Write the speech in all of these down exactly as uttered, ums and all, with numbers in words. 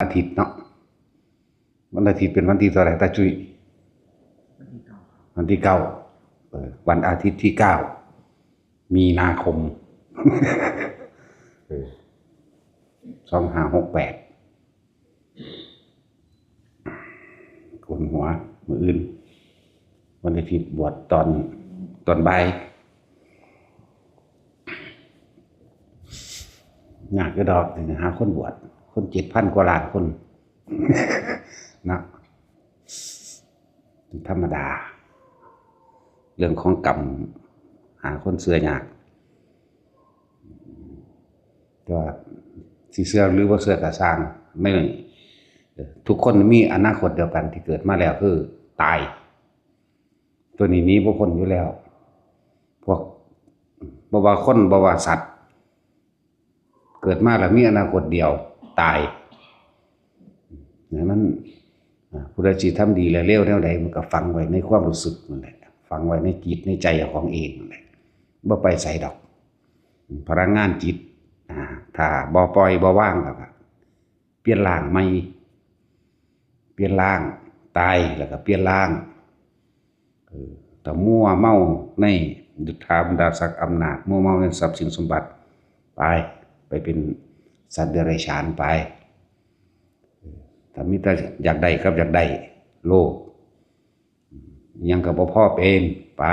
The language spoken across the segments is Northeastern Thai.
อาทิตย์เนาะ วันอาทิตย์เป็นวันที่เท่าไหร่ตาจุ้ย วันที่เก้า เออ วันอาทิตย์ที่เก้า มีนาคม เออ สองห้าหกแปด โกนหัว มื้ออื่น วันอาทิตย์บวชตอน ตอนบ่าย ยากอยู่ดอก หาคนบวช คนเจ็ดพันกว่าล้านคน นะ ธรรมดา เรื่องของกรรม หาคนเชื่อยาก แต่ว่าสิเชื่อหรือบ่เชื่อก็ซ่าง ใน เอ่อ ทุกคนมีอนาคตเดียวกันที่เกิดมาแล้วคือตาย ตัวนี้หนีบ่พ้นอยู่แล้ว พวก บ่ว่าคน บ่ว่าสัตว์ เกิดมาแล้วมีอนาคตเดียว ตาย นะ มัน อ่า ผู้ใดสิทำดีและเลวแนวใด มันก็ฝังไว้ในความรู้สึกนั่นแหละ ฝังไว้ในจิตในใจของเองนั่นแหละ บ่ไปไสดอก พลังงานจิต อ่า ถ้าบ่ปล่อยบ่วางแล้วก็เปลี่ยนร่างใหม่ เปลี่ยนร่าง ตายแล้วก็เปลี่ยนร่าง เออ ถ้ามัวเมาในยศถาบรรดาศักดิ์อำนาจ มัวเมาในทรัพย์สินสมบัติ ไป ไปเป็นสัตว์เดรัจฉานไป เออ ถ้ามีแต่อยากได้กับอยากได้ โลภ หยังก็บ่พอเป็น ไป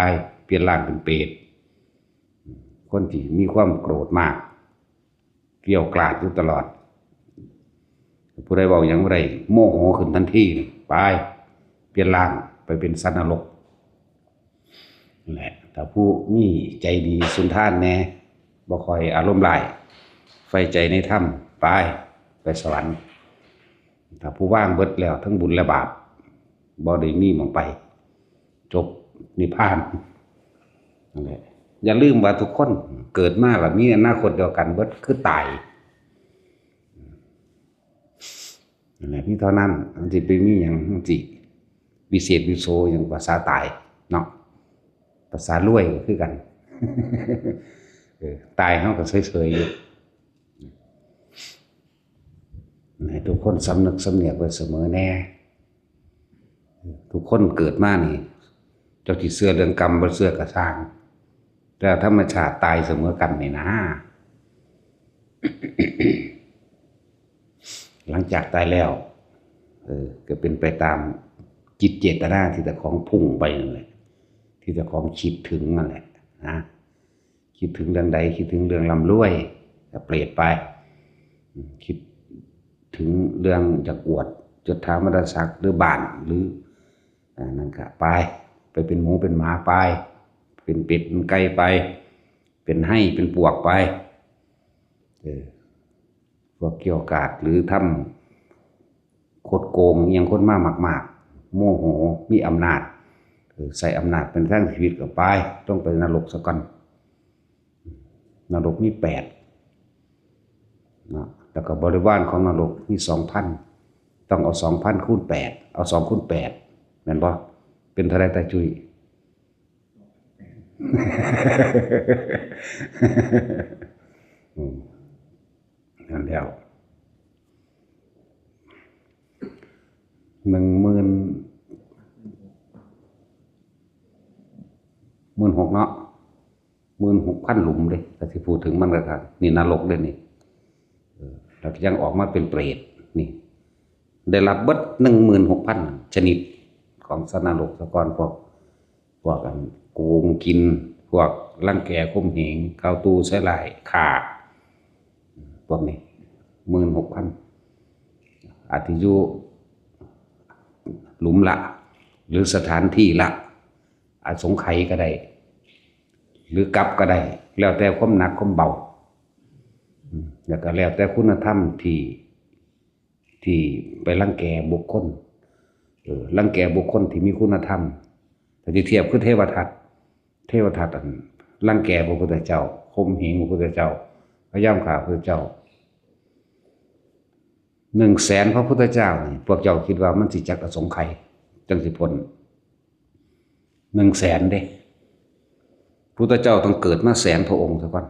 เปลี่ยนร่างเป็นเปรต คนที่มีความโกรธมาก เกรี้ยวกราดอยู่ตลอด ผู้ใดเว้าหยังบ่ได้ โมโหขึ้นทันที ไป เปลี่ยนร่าง ไปเป็นสัตว์นรก นั่นแหละ ถ้าผู้มีใจดีสุนทานแหน่ บ่ค่อยอารมณ์ร้าย ใฝ่ใจในธรรม ไป ไปสวรรค์ ถ้าผู้วางเบิดแล้วทั้งบุญและบาป บ่ได้มีหม่องไป จบนิพพาน นั่นแหละ อย่าลืมว่าทุกคนเกิดมาแล้วมีอนาคตเดียวกันเบิด คือตาย นั่นแหละ มีเท่านั้น มันสิไปมีหยัง มันสิวิเศษวิโสหยัง ภาษาตายเนาะ ภาษารวยก็คือกัน เออ ตายเฮาก็เฉยๆอยู่ ให้ทุกคนสำนึกสำเนียกไว้เสมอแหน่ ทุกคนเกิดมานี่ เจ้าสิเชื่อเรื่องกรรมบ่เชื่อก็ซ่าง แต่ธรรมชาติตายเสมอกันนี่นะ หลังจากตายแล้ว เออ ก็เป็นไปตามจิตเจตนาที่เจ้าของพุ่งไปนั่นแหละ ที่เจ้าของคิดถึงนั่นแหละนะ คิดถึงเรื่องใด คิดถึงเรื่องร่ำรวย ก็เปรตไป คิดถึงเรื่องอยากอวดยศถาบรรดาศักดิ์ หรือบ้าน หรือ อ่า นั่นก็ไป ไปเป็นหมูเป็นหมาไป เป็นเป็ดเป็นไก่ไป เป็นไฮ่เป็นปวกไป เออ พวกเกี่ยวกาดหรือทำคดโกงอิหยังคนมามากๆ โมโห มีอำนาจ เออ ใช้อำนาจเป็นทางชีวิตก็ไป ต้องไปนรกซะก่อน นรกมีแปดเนาะ แล้วก็บริวารของนรกมีสองพัน ต้องเอาสองพันคูณแปด เอาสองคูณแปด แม่นบ่ เป็นเท่าใดตาจุ้ย อืม นั่นแล้ว หนึ่งหมื่น หมื่นหกเนาะ หมื่นหกพันหลุมเด้ ถ้าสิพูดถึงมันก็คัก นี่นรกเด้นี่ เออ แล้วก็ยังออกมาเป็นเปรต นี่ ได้รับเบิดหนึ่งหมื่นหกพันชนิดของสัตว์นรกซะก่อน พวก พวกอันโกงกิน พวกรังแกข่มเหง กล่าวตู่ใส่ร้าย ฆ่า พวกนี้ หมื่นหกพัน อาจจะอยู่หลุมละ หรือสถานที่ละ อสงไขยก็ได้ หรือกลับก็ได้ แล้วแต่ความหนักความเบา อืม แล้วก็แล้วแต่คุณธรรมที่ ที่ไปรังแกบุคคล เออ รังแกบุคคลที่มีคุณธรรม ถ้าสิเทียบคือเทวทัต เทวทัตอันรังแกพระพุทธเจ้า ข่มเหงพระพุทธเจ้า พยายามฆ่าพระพุทธเจ้า หนึ่งแสนพระพุทธเจ้านี่ พวกเจ้าคิดว่ามันสิจักอสงไขย จังสิพ้น หนึ่งแสนเด้ พุทธเจ้าต้องเกิดมาแสนพระองค์ซะก่อน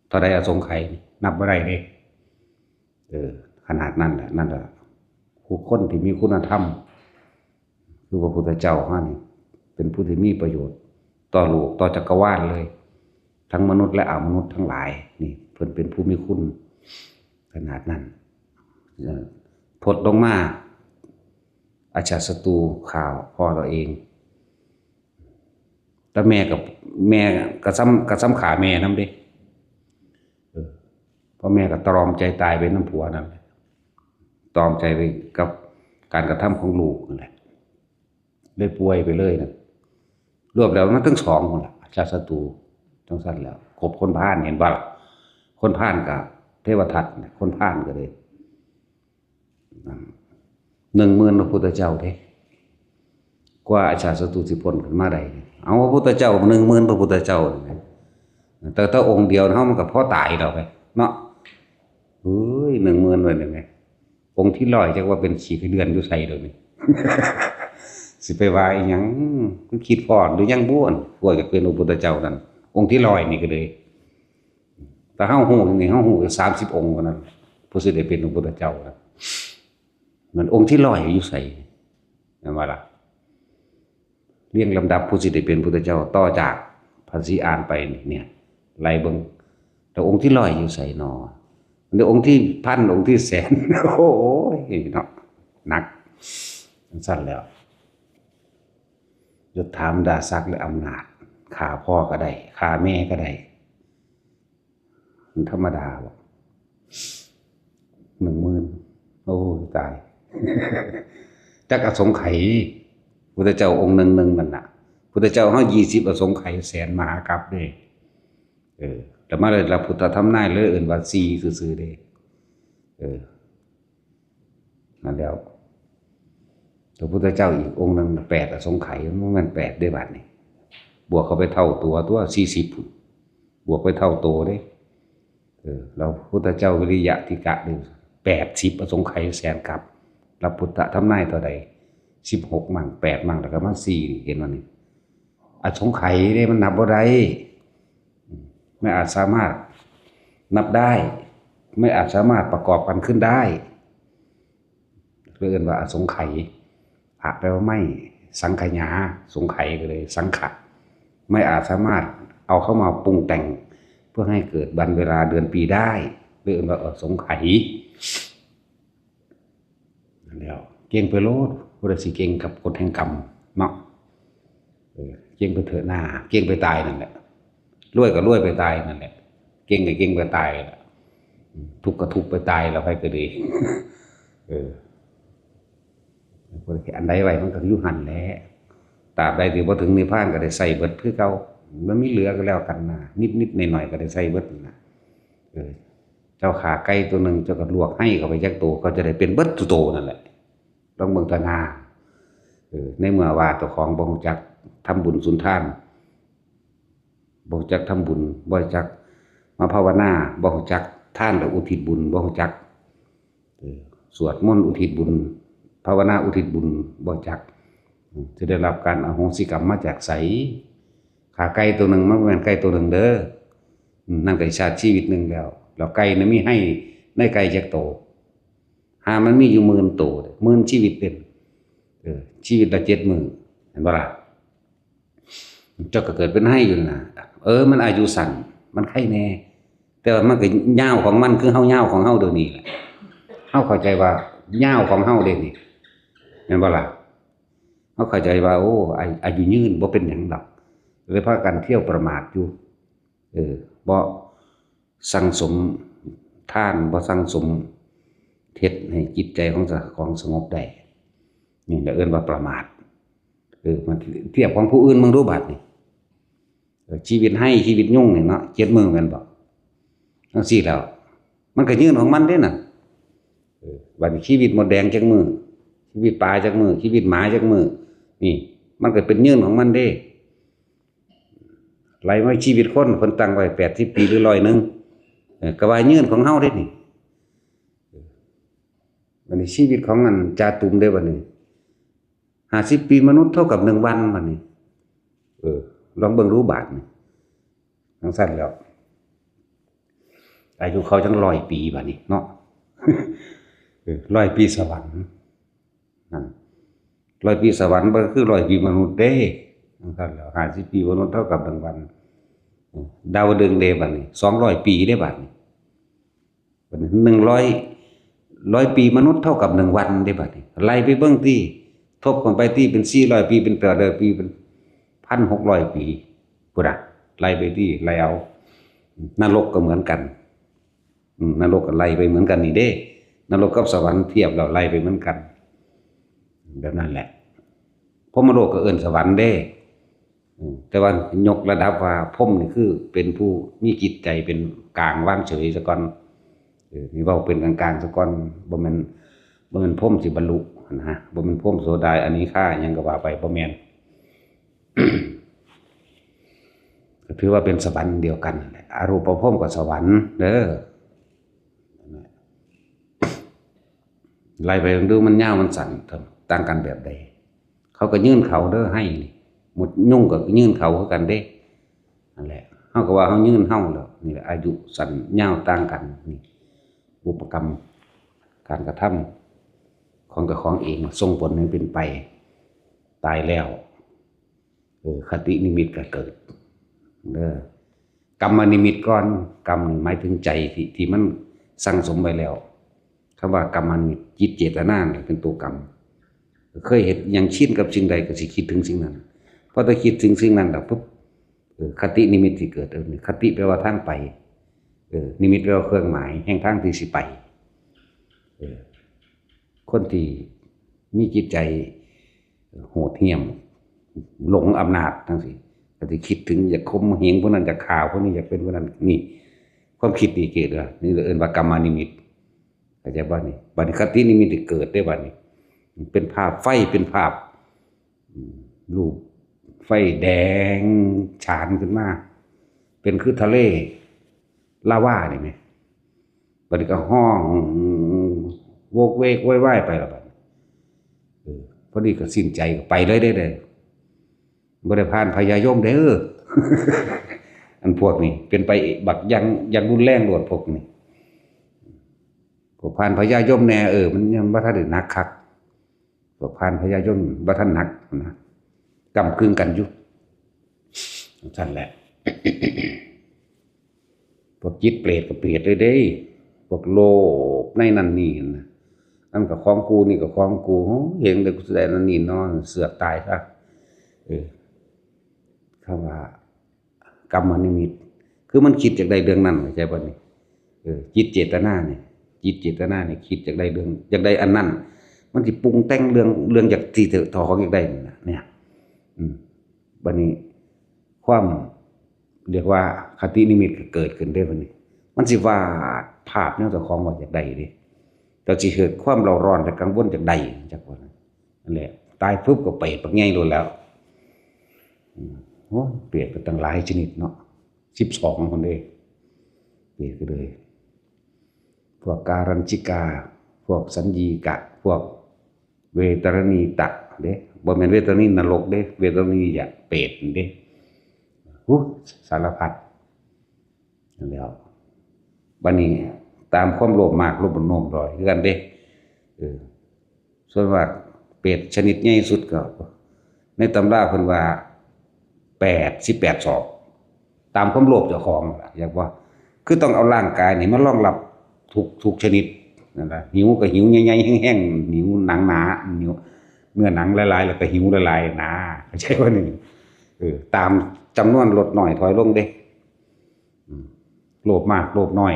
เท่าใดอสงไขยนี่ นับบ่ได้เด้ เออ ไข นาดนั้นแหละ นั่นแหละ ผู้คนที่มีคุณธรรม คือพระพุทธเจ้าเฮานี่ เป็นผู้ที่มีประโยชน์ต่อโลก ต่อจักรวาลเลย ทั้งมนุษย์และอมนุษย์ทั้งหลาย นี่เพิ่นเป็นผู้มีคุณขนาดนั้น เอ่อ ทดลงมา อาชาติศัตรูฆ่าพ่อตัวเอง แต่แม่กับ แม่ก็ซ้ำ ก็ซ้ำฆ่าแม่นำเด้ เออ พ่อแม่ก็ตรอมใจตายไปนำผัวนั่นแหละ ตรอมใจไปกับการกระทำของลูกนั่นแหละ เลยป่วยไปเลยนะ รวมแล้วมันทั้งสองคนละ อาชาติศัตรู จังซั่นแล้ว คบคนพาล เห็นบ่ล่ะ คนพาลกับเทวทัตเนี่ย คนพาลก็เลย หนึ่งหมื่นพระพุทธเจ้าเด้ กว่าอาชาติศัตรูสิพ้นขึ้นมาได้ เอาพระพุทธเจ้าหนึ่งหมื่นพระพุทธเจ้านี่แหม แต่ถ้าองค์เดียวเฮามันก็พอตายแล้วไปเนาะ เฮ้ย หนึ่งหมื่นไว้นี่แหม องค์ที่ร้อยจักว่าเป็นขี้ไส้เดือนอยู่ไสเดี๋ยวนี้ สิไปว่าอีหยัง คือคิดพอดหรือยังบ่ อันพวกอยากเป็นพระพุทธเจ้านั่น องค์ที่ร้อยนี่ก็เลย แต่เฮาฮู้นี่ เฮาฮู้สามสิบองค์เท่านั้น ผู้สิได้เป็นพระพุทธเจ้านะ มันองค์ที่ร้อยอยู่ไส แม่นบ่ล่ะ เรียงลำดับผู้สิได้เป็นพุทธเจ้าต่อจากพระศรีอานไปนี่ เนี่ย ไล่เบิ่ง แต่องค์ที่ร้อยอยู่ไสนอ เดี๋ยวองค์ที่พัน องค์ที่แสน โอ้ย เนาะ หนัก จังซั่นแล้ว ยศถาบรรดาศักดิ์และอำนาจ ฆ่าพ่อก็ได้ ฆ่าแม่ก็ได้ มันธรรมดาบ่ หนึ่งหมื่น โอ้ย ตาย จักอสงไขย พุทธเจ้าองค์หนึ่งหนึ่งนั่นน่ะ พุทธเจ้าเฮายี่สิบอสงไขยแสนมหากัปเด้ เออ แต่มาได้รับพุทธธรรมนายเลยเอิ้นว่าสี่ซื่อๆเด้ เออ นั่นแล้ว พระพุทธเจ้าอีกองค์หนึ่งแปดอสงไขย มันแม่นแปดได้บัดนี้ บวกเข้าไปเท่าตัว ตัวสี่สิบพุ้น บวกไปเท่าตัวเด้ เออ แล้วพุทธเจ้าวิริยะทิกะนี่แปดสิบอสงไขยแสนกัป รับพุทธธรรมนายเท่าใด สิบหกมั่ง แปดมั่ง แล้วก็มาสี่นี่ เห็นบ่นี่ อสงไขยเด้ มันนับบ่ได้ ไม่อาจสามารถนับได้ ไม่อาจสามารถประกอบกันขึ้นได้ เรียกว่าอสงไขย อะแปลว่าไม่ สังขยา สงไขยก็เลยสังขะ ไม่อาจสามารถเอาเข้ามาปรุงแต่ง เพื่อให้เกิดวันเวลาเดือนปีได้ เรียกว่าอสงไขย แล้วเก่งไปโลด ผู้ใดสิเก่งกับกฎแห่งกรรมเนาะ เออ เก่งไปเถอะนา เก่งไปตายนั่นแหละ รวยก็รวยไปตายนั่นแหละ เก่งก็เก่งไปตายล่ะ ทุกข์ก็ทุกข์ไปตายแล้ว ไผก็ดี เออ อันใดไว้มันก็อยู่หั่นแหละ ตราบใดที่บ่ถึงนิพพานก็ได้ใช้เบิดคือเก่า มันมีเหลือก็แล้วกันนะ นิดๆหน่อยๆก็ได้ใช้เบิดนั่นน่ะ เออ เจ้าฆ่าไก่ตัวหนึ่ง เจ้าก็ลวกไฮ่เข้าไปจักโต ก็จะได้เป็นเบิดทุกโตนั่นแหละ ลองเบิ่งเถาะนา เออ ในเมื่อว่าเจ้าของบ่รู้จักทำบุญสุนทาน บ่รู้จักทำบุญ บ่รู้จักมาภาวนา บ่รู้จักทานและอุทิศบุญ บ่รู้จัก เออ สวดมนต์อุทิศบุญ ภาวนาอุทิศบุญ บ่รู้จัก อืม จะได้รับการอโหสิกรรมมาจากไส ฆ่าไก่ตัวหนึ่ง มันบ่แม่นไก่ตัวหนึ่งเด้อ อืม นั่นก็ชาติชีวิตหนึ่งแล้ว แล้วไก่น่ะมีไฮ่ในไก่จักโต หามันมีอยู่หมื่นโต หมื่นชีวิตเด้ เออ ชีวิตละเจ็ดมื้อ เห็นบ่ล่ะ เจ้าก็เกิดเป็นไฮ่อยู่นั่นน่ะ เออ มันอายุสั้น มันไคแน่ แต่ว่ามันก็ยาวของมัน คือเฮายาวของเฮาเดี๋ยวนี้แหละ เฮาเข้าใจว่ายาวของเฮาเด้นี่ แม่นบ่ล่ะ เฮาเข้าใจว่า โอ้ อา- อายุยืนบ่เป็นหยังดอก เลยพากันเที่ยวประมาทอยู่ เออ บ่สั่งสมทาน บ่สั่งสมเฮ็ดให้จิตใจของเจ้าของสงบได้ นี่แหละเอิ้นว่าประมาท เออ มันเทียบของผู้อื่นมึงดูบัดนี่ เออ ชีวิตไฮ่ชีวิตยุงนี่เนาะ เจ็ดมื้อแม่นบ่ จั่งซี้แล้ว มันก็ยืนของมันเด้นั่น เออ บัดนี้ชีวิตมดแดงจักมื้อ ชีวิตปลาจักมื้อ ชีวิตหมาจักมื้อ นี่ มันก็เป็นยืนของมันเด้ ไล่มาชีวิตคน เพิ่นตั้งไว้แปดสิบปีหรือร้อยหนึ่ง เออ ก็ว่ายืนของเฮาเด้นี่ เออ บัดนี้ชีวิตของอันจ่าตุ่มเด้บัดนี้ ห้าสิบปีมนุษย์เท่ากับหนึ่งวันบัดนี้ เออ ลองเบิ่งดูบาดนี่ จั่งซั่นแล้ว อายุเขาจั่งร้อยปีบัดนี้เนาะ เออ ร้อยปีสวรรค์ นั่น ร้อยปีสวรรค์บ่คือร้อยปีมนุษย์เด้ นั่นแหล้ว ห้าสิบปีมนุษย์เท่ากับหนึ่งวัน เออ ดาวดึงส์เด้บัดนี้ สองร้อยปีเด้บัดนี้ บัดนี้ หนึ่งร้อย ร้อยปีมนุษย์เท่ากับหนึ่งวันเด้บัดนี้ ไล่ไปเบิ่งติ ทบกันไปติ เป็นสี่ร้อยปี เป็นแปดร้อยปี เป็นพันหกร้อยปี พุ้นน่ะ ไล่ไปติ ไล่เอา นรกก็เหมือนกัน อืม นรกก็ไล่ไปเหมือนกันนี่เด้ นรกกับสวรรค์เทียบแล้วไล่ไปเหมือนกัน แบบนั้นแหละ พรหมโลกก็เอิ้นสวรรค์เด้ อืม แต่ว่ายกระดับว่าพรหมนี่คือเป็นผู้มีจิตใจเป็นกลางวางเฉยซะก่อน เออ นี่เว้าเป็นกลางๆซะก่อน บ่แม่น บ่แม่นพรหมสิบรรลุนะ บ่แม่นพรหมโสดา อนาคา หยังก็ว่าไป บ่แม่น ก็ถือว่าเป็นสวรรค์เดียวกันนั่นแหละ อรูปพรหมกับสวรรค์เด้อ ไล่ไปดูมันยาวมันสั้น ต่างกันแบบใด เขาก็ยื่นเขาเด้อ ไฮ่นี่ มดยุงก็ยื่นเขาคือกันเด้ นั่นแหละ เฮาก็ว่าเฮายื่นเฮาแล้ว นี่แหละ อายุสั้นยาวต่างกัน นี่ บุพกรรม การกระทำของเจ้าของเอง ส่งผลให้เป็นไป ตายแล้ว เออ คตินิมิตก็เกิด เด้อ กรรมนิมิตก่อน กรรมนี่หมายถึงใจที่ ที่มันสั่งสมไว้แล้ว คำว่ากรรมนิมิต จิตเจตนานี่เป็นตัวกรรม เคยเฮ็ดหยัง ชินกับสิ่งใดก็สิคิดถึงสิ่งนั้น พอแต่คิดถึงสิ่งนั้นแล้วปุ๊บ เออ คตินิมิตสิเกิด เออ นี่คติแปลว่าทางไป เออ นิมิตแปลว่าเครื่องหมายแห่งทางที่สิไป เออ คนที่มีจิตใจโหดเหี้ยม หลงอำนาจจั่งซี้ ก็สิคิดถึงอยากข่มเหงผู้นั้น อยากฆ่าผู้นี้ อยากเป็นผู้นั้น นี่ ความคิดนี่เกิดแล้ว นี่เอิ้นว่ากรรมนิมิต เข้าใจบ่นี่ บัดนี้คตินิมิตนี่เกิดได้บัดนี้ เป็นภาพไฟ เป็นภาพ อืม รูปไฟแดงฉานขึ้นมา เป็นคือทะเลลาวานี่แหม บัดนี้ก็ฮ้องโวกเวกโวยวายไปละบัดนี้ เออ พอดีก็สิ้นใจก็ไปเลยเด้ เด้ บ่ได้ผ่านพญายมเด้อ อันพวกนี้เป็นไปบักอย่าง อย่างรุนแรงโลดพวกนี้ พวกผ่านพญายมแน่ เออ มันยังบ่ทันได้หนักคัก พวกผ่านพญายมบ่ทันหนักนะ ก้ำกึ่งกันอยู่ ซั่นแหละ พวกจิตเปรตก็เปรตเลยเด้ พวกโลภในนั่นนี่นะ นั่นก็ของกู นี่ก็ของกู โอ้ย เห็นแต่กูสิได้นั่นนี่เนาะ เสือกตายซะ เออ คำว่ากรรมนิมิต คือมันคิดอยากได้เรื่องนั้น เข้าใจบ่นี่ เออ จิตเจตนานี่ จิตเจตนานี่คิดอยากได้เรื่อง อยากได้อันนั้น มันสิปรุงแต่งเรื่อง เรื่องอยาก ที่เจ้าของอยากได้นั่นน่ะ เนี่ย อืม บัดนี้ความ เรียกว่าคตินิมิตก็เกิดขึ้นเด้บัดนี้ มันสิวาดภาพแนวเจ้าของว่าอยากได้เด้ ก็สิเกิดความเร่าร้อนและกังวลอยากได้ จักว่านั่นแหละ ตายปุ๊บก็เปรตบักใหญ่โลดแล้ว อืม โอ้ย เปรตก็ตั้งหลายชนิดเนาะ สิบสองพุ้นเด้ เปรตก็เลย พวกการัญญิกา พวกสัญญิกะ พวกเวทรณีตะเด้ บ่แม่นเวทรณีนรกเด้ เวทรณียะเปรตเด้ หู สารพัดนั่นแหล้ว บัดนี้ตามความโลภมาก โลภโน้มลอยคือกันเด้ เออ ส่วนมากเปรตชนิดใหญ่สุดก็ ในตำราเพิ่นว่า แปด สิบแปดศอก ตามความโลภเจ้าของล่ะ อยากว่า คือต้องเอาร่างกายนี่มารองรับทุก ทุกชนิดนั่นล่ะ หิวก็หิวใหญ่ๆแห้งๆ หิวหนังหนา หิวเนื้อหนังหลายๆ แล้วก็หิวหลายๆ นะ เข้าใจบ่นี่ เออ ตามจำนวนลดน้อยถอยลงเด้ อืม โลภมาก โลภน้อย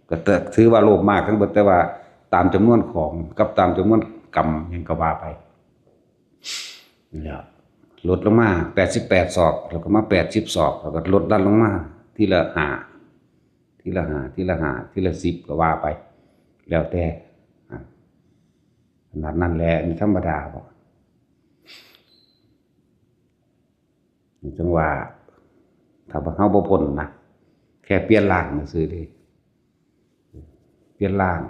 ก็ถือว่าโลภมากทั้งหมด แต่ว่าตามจำนวนของกับตามจำนวนกรรมหยังก็ว่าไป นี่แหละ ลดลงมา แปดสิบแปดศอก แล้วก็มา แปดสิบศอก แล้วก็ลดหลั่นลงมา ทีละห้า ทีละห้า ทีละห้า ทีละสิบ ก็ว่าไป แล้วแต่ อ่ะ ขนาดนั้นแหละ นี่ธรรมดาบ่ จั่งว่า ถ้าว่าเฮาบ่พ้นนะ แค่เปลี่ยนร่างซื่อเด้ เปลี่ยนร่าง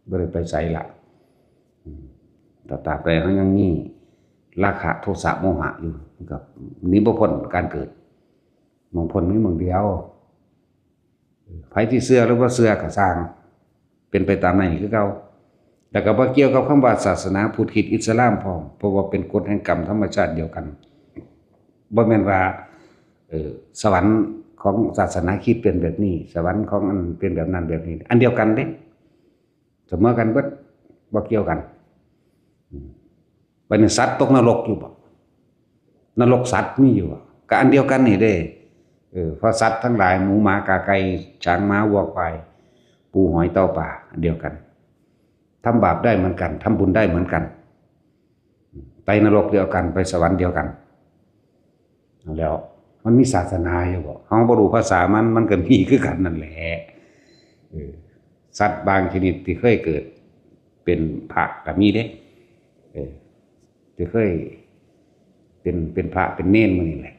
บ่ได้ไปไสละ อืม แต่ตราบใดเฮายังมีราคะ โทสะ โมหะอยู่ มันก็หนีบ่พ้นการเกิด หม่องพ้นมีหม่องเดียว ไผสิเชื่อหรือบ่เชื่อก็ซ่าง เป็นไปตามนั้นคือเก่า แต่ก็บ่เกี่ยวกับคำว่าศาสนาพุทธคริสต์อิสลามพร้อม เพราะว่าเป็นกฎแห่งกรรมธรรมชาติเดียวกัน บ่แม่นว่า เอ่อ สวรรค์ของศาสนาคริสต์เป็นแบบนี้ สวรรค์ของอันเป็นแบบนั้นแบบนี้ อันเดียวกันเด้ เสมอกันเบิด บ่เกี่ยวกัน อืม บัดนี้สัตว์ตกนรกอยู่บ่ นรกสัตว์มีอยู่บ่ ก็อันเดียวกันนี่เด้ เออ เพราะสัตว์ทั้งหลาย หมูหมากาไก่ ช้างม้าวัวควาย ปูหอยเต่าปลา อันเดียวกัน ทำบาปได้เหมือนกัน ทำบุญได้เหมือนกัน ไปนรกเดียวกัน ไปสวรรค์เดียวกัน แล้วมันมีศาสนาอยู่บ่ เฮาบ่รู้ภาษามัน มันก็มีคือกันนั่นแหละ เออ สัตว์บางชนิดที่เคยเกิดเป็นพระก็มีเด้ เออ ที่เคยเป็น เป็นพระเป็นเณรหมู่นี่แหละ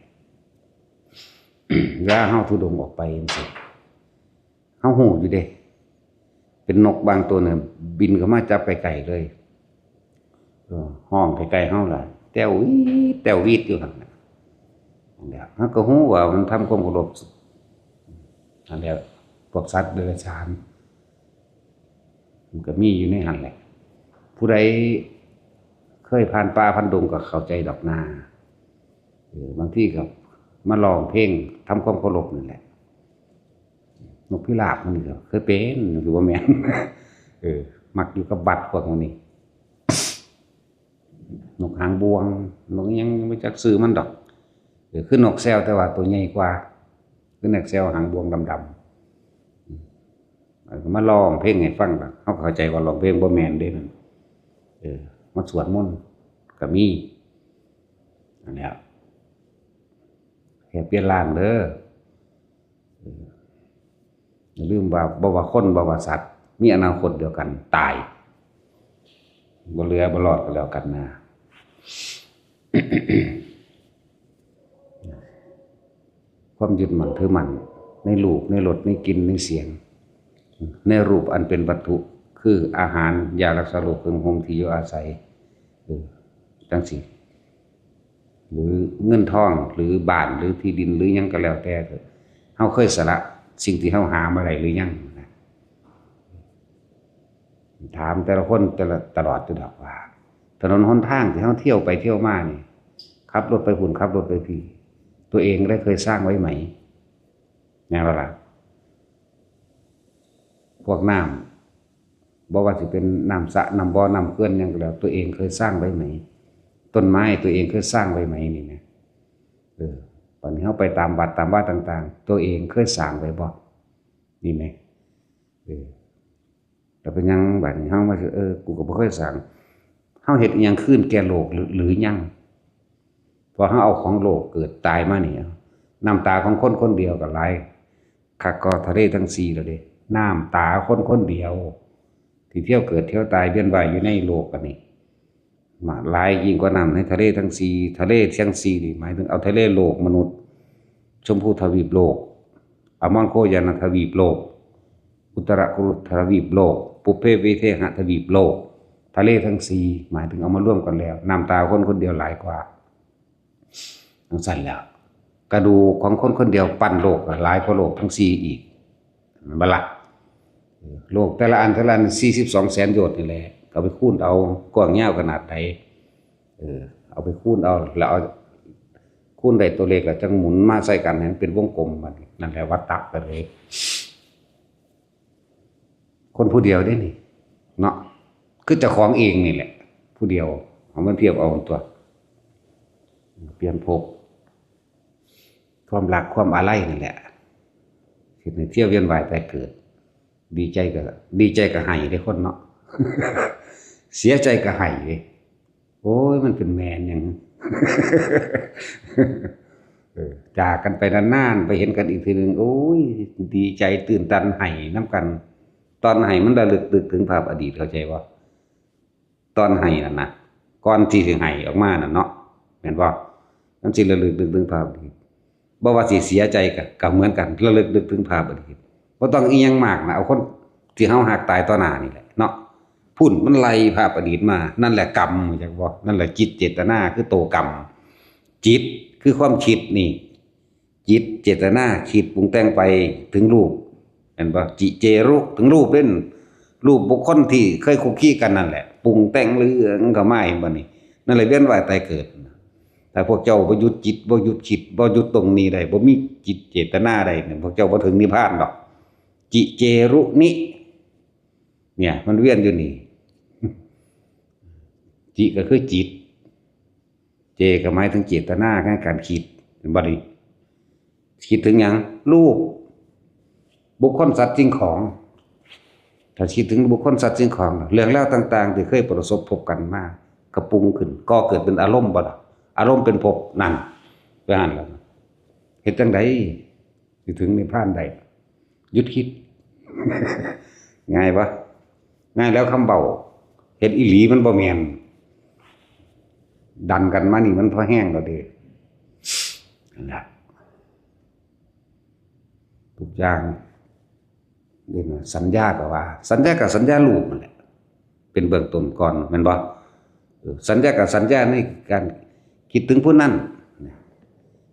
เวลาเฮาธุดงค์ออกไปจั่งซี้ เฮาฮู้อยู่เด้ เป็นนกบางตัวเนี่ย บินเข้ามาจับใกล้ๆเลย เออ ฮ้องใกล้ๆเฮาล่ะ แต้ววีด แต้ววีดอยู่หั่นน่ะ นั่นแหละ เฮาก็ฮู้ว่ามันทำความเคารพ นั่นแหละ พวกสัตว์เดรัจฉาน มันก็มีอยู่ในหั่นแหละ ผู้ใดเคยผ่านป่าผ่านดงก็เข้าใจดอกนา เออ บางทีก็มาร้องเพลงทำความเคารพนั่นแหละ นกพิราบมันก็เคยเป็น หรือว่าแม่น เออ มักอยู่กับวัดพวกนี้ นกหางบวง นกอิหยังบ่จักชื่อมันดอก เออ คือนกแซวแต่ว่าตัวใหญ่กว่า คือนกแซวหางบวงดำๆ อืม มันก็มาร้องเพลงให้ฟังล่ะ เฮาก็เข้าใจว่าร้องเพลงบ่แม่นเด้นั่น เออ มาสวดมนต์ก็มี นั่นแหละ แค่เปลี่ยนร่างเด้อ เออ อย่าลืมว่า บ่ว่าคน บ่ว่าสัตว์ มีอนาคตเดียวกัน ตาย บ่เหลือบ่รอดก็แล้วกันนะ ความยึดมั่นถือมั่นในรูป ในรส ในกลิ่น ในเสียง ในรูปอันเป็นวัตถุ คืออาหาร ยารักษาโรค เครื่องห่ม ที่อยู่อาศัย เออ จั่งซี้ หรือเงินทอง หรือบ้าน หรือที่ดิน หรือหยังก็แล้วแต่เถอะ เฮาเคยสละสิ่งที่เฮาหามาได้หรือยังนะ ถามแต่ละคนแต่ละ ตลอดอยู่ดอกว่า ถนนหนทางที่เฮาเที่ยวไปเที่ยวมานี่ ขับรถไปพุ้น ขับรถไปพี้ ตัวเองได้เคยสร้างไว้ไหม แม่นบ่ล่ะ พวกน้ำ บ่ว่าสิเป็นน้ำสระ น้ำบ่อ น้ำเขื่อนหยังก็แล้ว ตัวเองเคยสร้างไว้ไหม ต้นไม้ตัวเองเคยสร้างไว้ไหมนี่นะ เออ บัดนี้เฮาไปตามวัดตามวาต่างๆ ตัวเองเคยสร้างไว้บ่ นี่แหม เออ แล้วเป็นหยังบัดนี้เฮามาสิ เออ กูก็บ่เคยสร้าง เฮาเฮ็ดอิหยังคืนแก่โลกหรือ หรือยัง พอเฮาเอาของโลกเกิดตายมานี่ น้ำตาของคนคนเดียวก็หลายคักกว่าทะเลทั้งสี่แล้วเด้ น้ำตาคนคนเดียว ที่เที่ยวเกิดเที่ยวตายเวียนว่ายอยู่ในโลกอันนี้ มาหลายยิ่งกว่าน้ำในทะเลทั้งสี่ ทะเลทั้งสี่นี่หมายถึงเอาทะเลโลกมนุษย์ ชมพูทวีปโลก อมรโคยานทวีปโลก อุตรกุรุทวีปโลก ปุพเพวิเทหทวีปโลก ทะเลทั้งสี่หมายถึงเอามารวมกันแล้ว น้ำตาคนคนเดียวหลายกว่า จั่งซั้นแหล้ว กระดูกของคนคนเดียวปั้นโลกหลายกว่าโลกทั้งสี่อีก แม่นบ่ล่ะ เออ โลกแต่ละอัน แต่ละอัน สี่สิบสองแสนโยชน์นี่แหละ ก็ไปคูณเอา กว้างยาวขนาดใด เออ เอาไปคูณเอา แล้วเอา คูณได้ตัวเลขแล้วจั่งหมุนมาใส่กันให้มันเป็นวงกลม บัดนี้ นั่นแหละวัฏฏะไปเลย คนผู้เดียวเด้นี่ เนาะ คือเจ้าของเองนี่แหละ ผู้เดียว เอามาเทียบเอาตัว เปลี่ยนภพ ความรักความอาลัยนั่นแหละ เฮ็ดให้เที่ยวเวียนว่ายตายเกิด ดีใจก็ ดีใจก็ไห้เด้คนเนาะ เสียใจก็ไห้เด้ โอ้ย มันเป็นแม่นหยัง เออ จากกันไปนานๆ ไปเห็นกันอีกทีหนึ่ง โอ้ย ดีใจตื่นตันไห้นำกัน ตอนไห้มันระลึกนึกถึงภาพอดีต เข้าใจบ่ ตอนไห้นั่นนะ ก่อนที่สิไห้ออกมานั่นเนาะ แม่นบ่ มันสิระลึกนึกถึงภาพอดีต บ่ว่าสิเสียใจก็ ก็เหมือนกัน ระลึกนึกถึงภาพอดีต บ่ต้องอิหยังมากนะ เอาคนที่เฮาฮักตายต่อหน้านี่แหละเนาะ พุ้นมันไล่ภาพอดีตมา นั่นแหละกรรม รู้จักบ่ นั่นแหละจิตเจตนา คือตัวกรรม จิตคือความคิดนี่ จิตเจตนาคิดปรุงแต่งไปถึงรูป เห็นบ่ จิเจรุ ถึงรูปเด้น รูปบุคคลที่เคยคุกคีกันนั่นแหละ ปรุงแต่งเรื่องเข้ามา เห็นบ่นี่ นั่นแหละเวียนว่ายตายเกิด ถ้าพวกเจ้าบ่หยุดจิต บ่หยุดคิด บ่หยุดตรงนี้ได้ บ่มีจิตเจตนาได้เนี่ย พวกเจ้าบ่ถึงนิพพานดอก จิเจรุนิ เนี่ย มันเวียนอยู่นี่ จิก็คือจิต เจก็หมายถึงเจตนาในการคิด เห็นบ่นี่ คิดถึงหยัง รูป บุคคล สัตว์ สิ่งของ ถ้าคิดถึงบุคคล สัตว์ สิ่งของ เรื่องราวต่างๆ ที่เคยประสบพบกันมา ก็ปรุงขึ้น ก่อเกิดเป็นอารมณ์บ่ล่ะ อารมณ์เป็นภพ นั่น ไปหั่นแล้ว เฮ็ดจั่งใดสิถึงนิพพานได้ หยุดคิด ง่ายปะ ง่ายแล้วคำเบา เฮ็ดอีหลีมันบ่แม่น ดันกันมานี่มันพอแฮงแล้วเด้ นั่นล่ะ ทุกอย่าง เรียกว่าสัญญาก็ว่า สัญญากับสัญญารูปนั่นแหละ เป็นเบื้องต้นก่อน แม่นบ่ เออ สัญญากับสัญญาในการคิดถึงผู้นั้น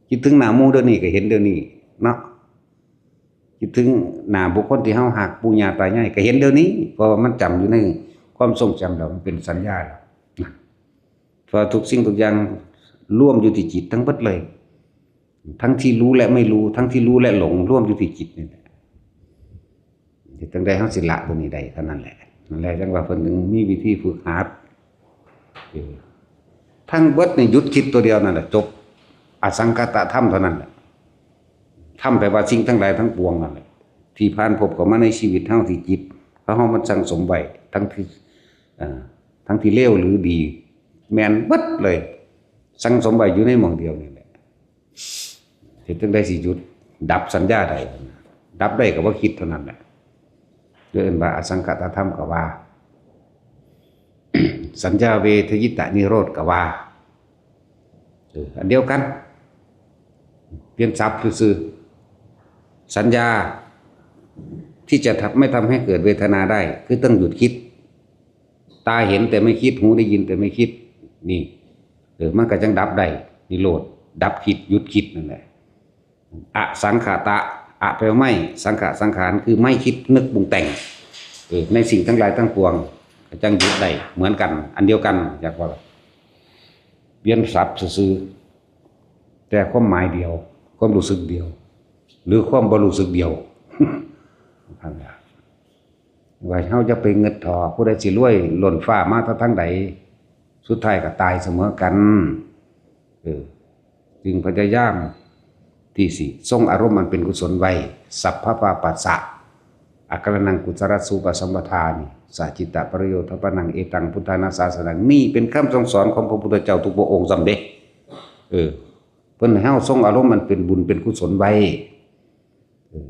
คิดถึงหน้าหมู่เดี๋ยวนี้ก็เห็นเดี๋ยวนี้เนาะ คิดถึงหน้าบุคคลที่เฮาฮัก ปู่ย่าตายายก็เห็นเดี๋ยวนี้ เพราะว่ามันจำอยู่ในความทรงจำแล้ว มันเป็นสัญญาแล้วนะ เพราะทุกสิ่งทุกอย่างรวมอยู่ที่จิตทั้งเบิดเลย ทั้งที่รู้และไม่รู้ ทั้งที่รู้และหลง รวมอยู่ที่จิตนี่แหละ เฮ็ดจั่งใดเฮาสิละตัวนี้ได้เท่านั้นแหละ นั่นแหละจั่งว่าเพิ่นถึงมีวิธีฝึกหัด เออ ทั้งเบิดนี่หยุดคิดตัวเดียวนั่นแหละ จบ อสังขตธรรมเท่านั้นแหละ ธรรมแปลว่าสิ่งทั้งหลายทั้งปวงนั่นแหละ ที่ผ่านพบเข้ามาในชีวิตเฮาที่จิต เพราะเฮามันสั่งสมไว้ ทั้งที่ เอ่อ ทั้งที่เลวหรือดี แม่นเบิดเลย สั่งสมไว้อยู่ในหม่องเดียวนี่แหละ เฮ็ดจั่งใดสิหยุด ดับสัญญาได้ ดับได้ก็บ่คิดเท่านั้นแหละ เรียกว่าอสังขตธรรมก็ว่า สัญญาเวทยิตานิโรธก็ว่า เออ อันเดียวกัน เปลี่ยนศัพท์ซื่อๆ สัญญาที่จะทำ ไม่ทำให้เกิดเวทนาได้ คือต้องหยุดคิด ตาเห็นแต่ไม่คิด หูได้ยินแต่ไม่คิด นี่ เออ มันก็จั่งดับได้ นิโรธ ดับคิด หยุดคิดนั่นแหละ อสังขตะ อะแปลว่าไม่ สังขะ สังขาร คือไม่คิดนึกปรุงแต่ง เออ ในสิ่งทั้งหลายทั้งปวง ก็จั่งหยุดได้เหมือนกัน อันเดียวกัน อยากว่า เปลี่ยนศัพท์ซื่อๆ แต่ความหมายเดียว ความรู้สึกเดียว หรือความบ่รู้สึกเดียว ว่าเฮาจะไปเงิดถอ ผู้ใดสิรวยล้นฟ้ามาแต่ทางใด สุดท้ายก็ตายเสมอกัน เออ จึงพยายามที่สิทรงอารมณ์อันเป็นกุศลไว้ สัพพะปาปัสสะ อาการนังกุศลสูปสัมปทานิ สัจจิตะปริโยธปนัง เอตังพุทธานาสาสนัง นี่เป็นคำสั่งสอนของพระพุทธเจ้าทุกพระองค์ซ้ำเด้ เออ เพิ่นให้เฮาทรงอารมณ์อันเป็นบุญเป็นกุศลไว้ เออ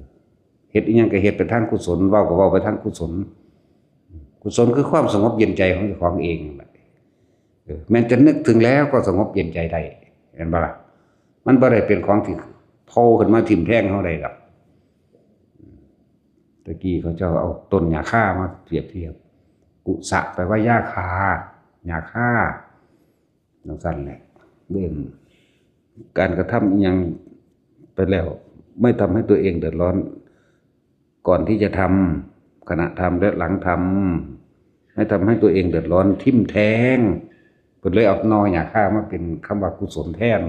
เฮ็ดอิหยังก็เฮ็ดไปทางกุศล เว้าก็เว้าไปทางกุศล กุศลคือความสงบเย็นใจของเจ้าของเองนั่นแหละ เออ แม้นจะนึกถึงแล้วก็สงบเย็นใจได้ เห็นบ่ล่ะ มันบ่ได้เป็นของที่โผล่ขึ้นมาทิ่มแทงเฮาได้ดอก ตะกี้เขาเจ้าเอาต้นหญ้าคามาเปรียบเทียบ กุสะแปลว่าหญ้าคา หญ้าคา จั่งซั้นแหละ เรื่องการกระทำอิหยังไปแล้ว ไม่ทำให้ตัวเองเดือดร้อน ก่อนที่จะทำ ขณะทำ และหลังทำ ไม่ทำให้ตัวเองเดือดร้อน ทิ่มแทง เพิ่นเลยเอาหน่อหญ้าคามาเป็นคำว่ากุศลแทน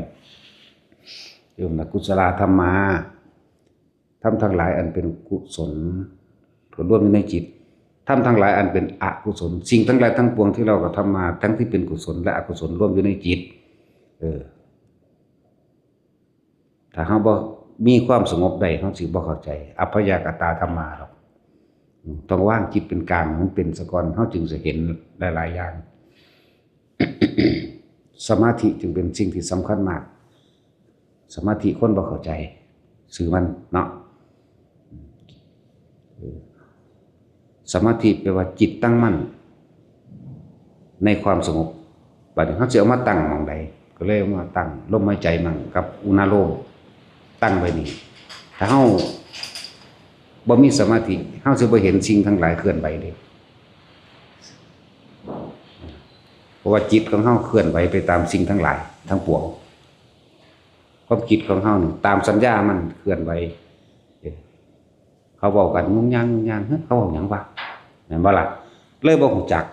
เรียกว่ากุศลาธัมมา ธรรมทั้งหลายอันเป็นกุศล รวมอยู่ในจิต ธรรมทั้งหลายอันเป็นอกุศล สิ่งทั้งหลายทั้งปวงที่เรากระทำมา ทั้งที่เป็นกุศลและอกุศลรวมอยู่ในจิต เออ ถ้าเฮาบ่มีความสงบได้ เฮาสิบ่เข้าใจ อัพพยากตาธัมมาดอก อืม ต้องวางจิตเป็นกลาง มันเป็นซะก่อน เฮาจึงสิเห็นหลายๆ อย่าง สมาธิจึงเป็นสิ่งที่สำคัญมาก สมาธิคนบ่เข้าใจ ซื่อมันเนาะ เออ สมาธิแปลว่าจิตตั้งมั่น ในความสงบ บัดนี้เฮาสิเอามาตั้งหม่องใด ก็เลยเอามาตั้งลมหายใจมั่งกับอุณาโลม ตั้งไว้นี่ ถ้าเฮาบ่มีสมาธิ เฮาสิบ่เห็นสิ่งทั้งหลายเคลื่อนไหวเด้ เพราะว่าจิตของเฮาเคลื่อนไหวไปตามสิ่งทั้งหลายทั้งปวง ความคิดของเฮานี่ตามสัญญามันเคลื่อนไหว เออ เขาเว้ากันงุ่งย่างงุ่งย่าง เฮ้ย เขาเว้าหยังวะ แม่นบ่ล่ะ? เลยบ่ฮู้จัก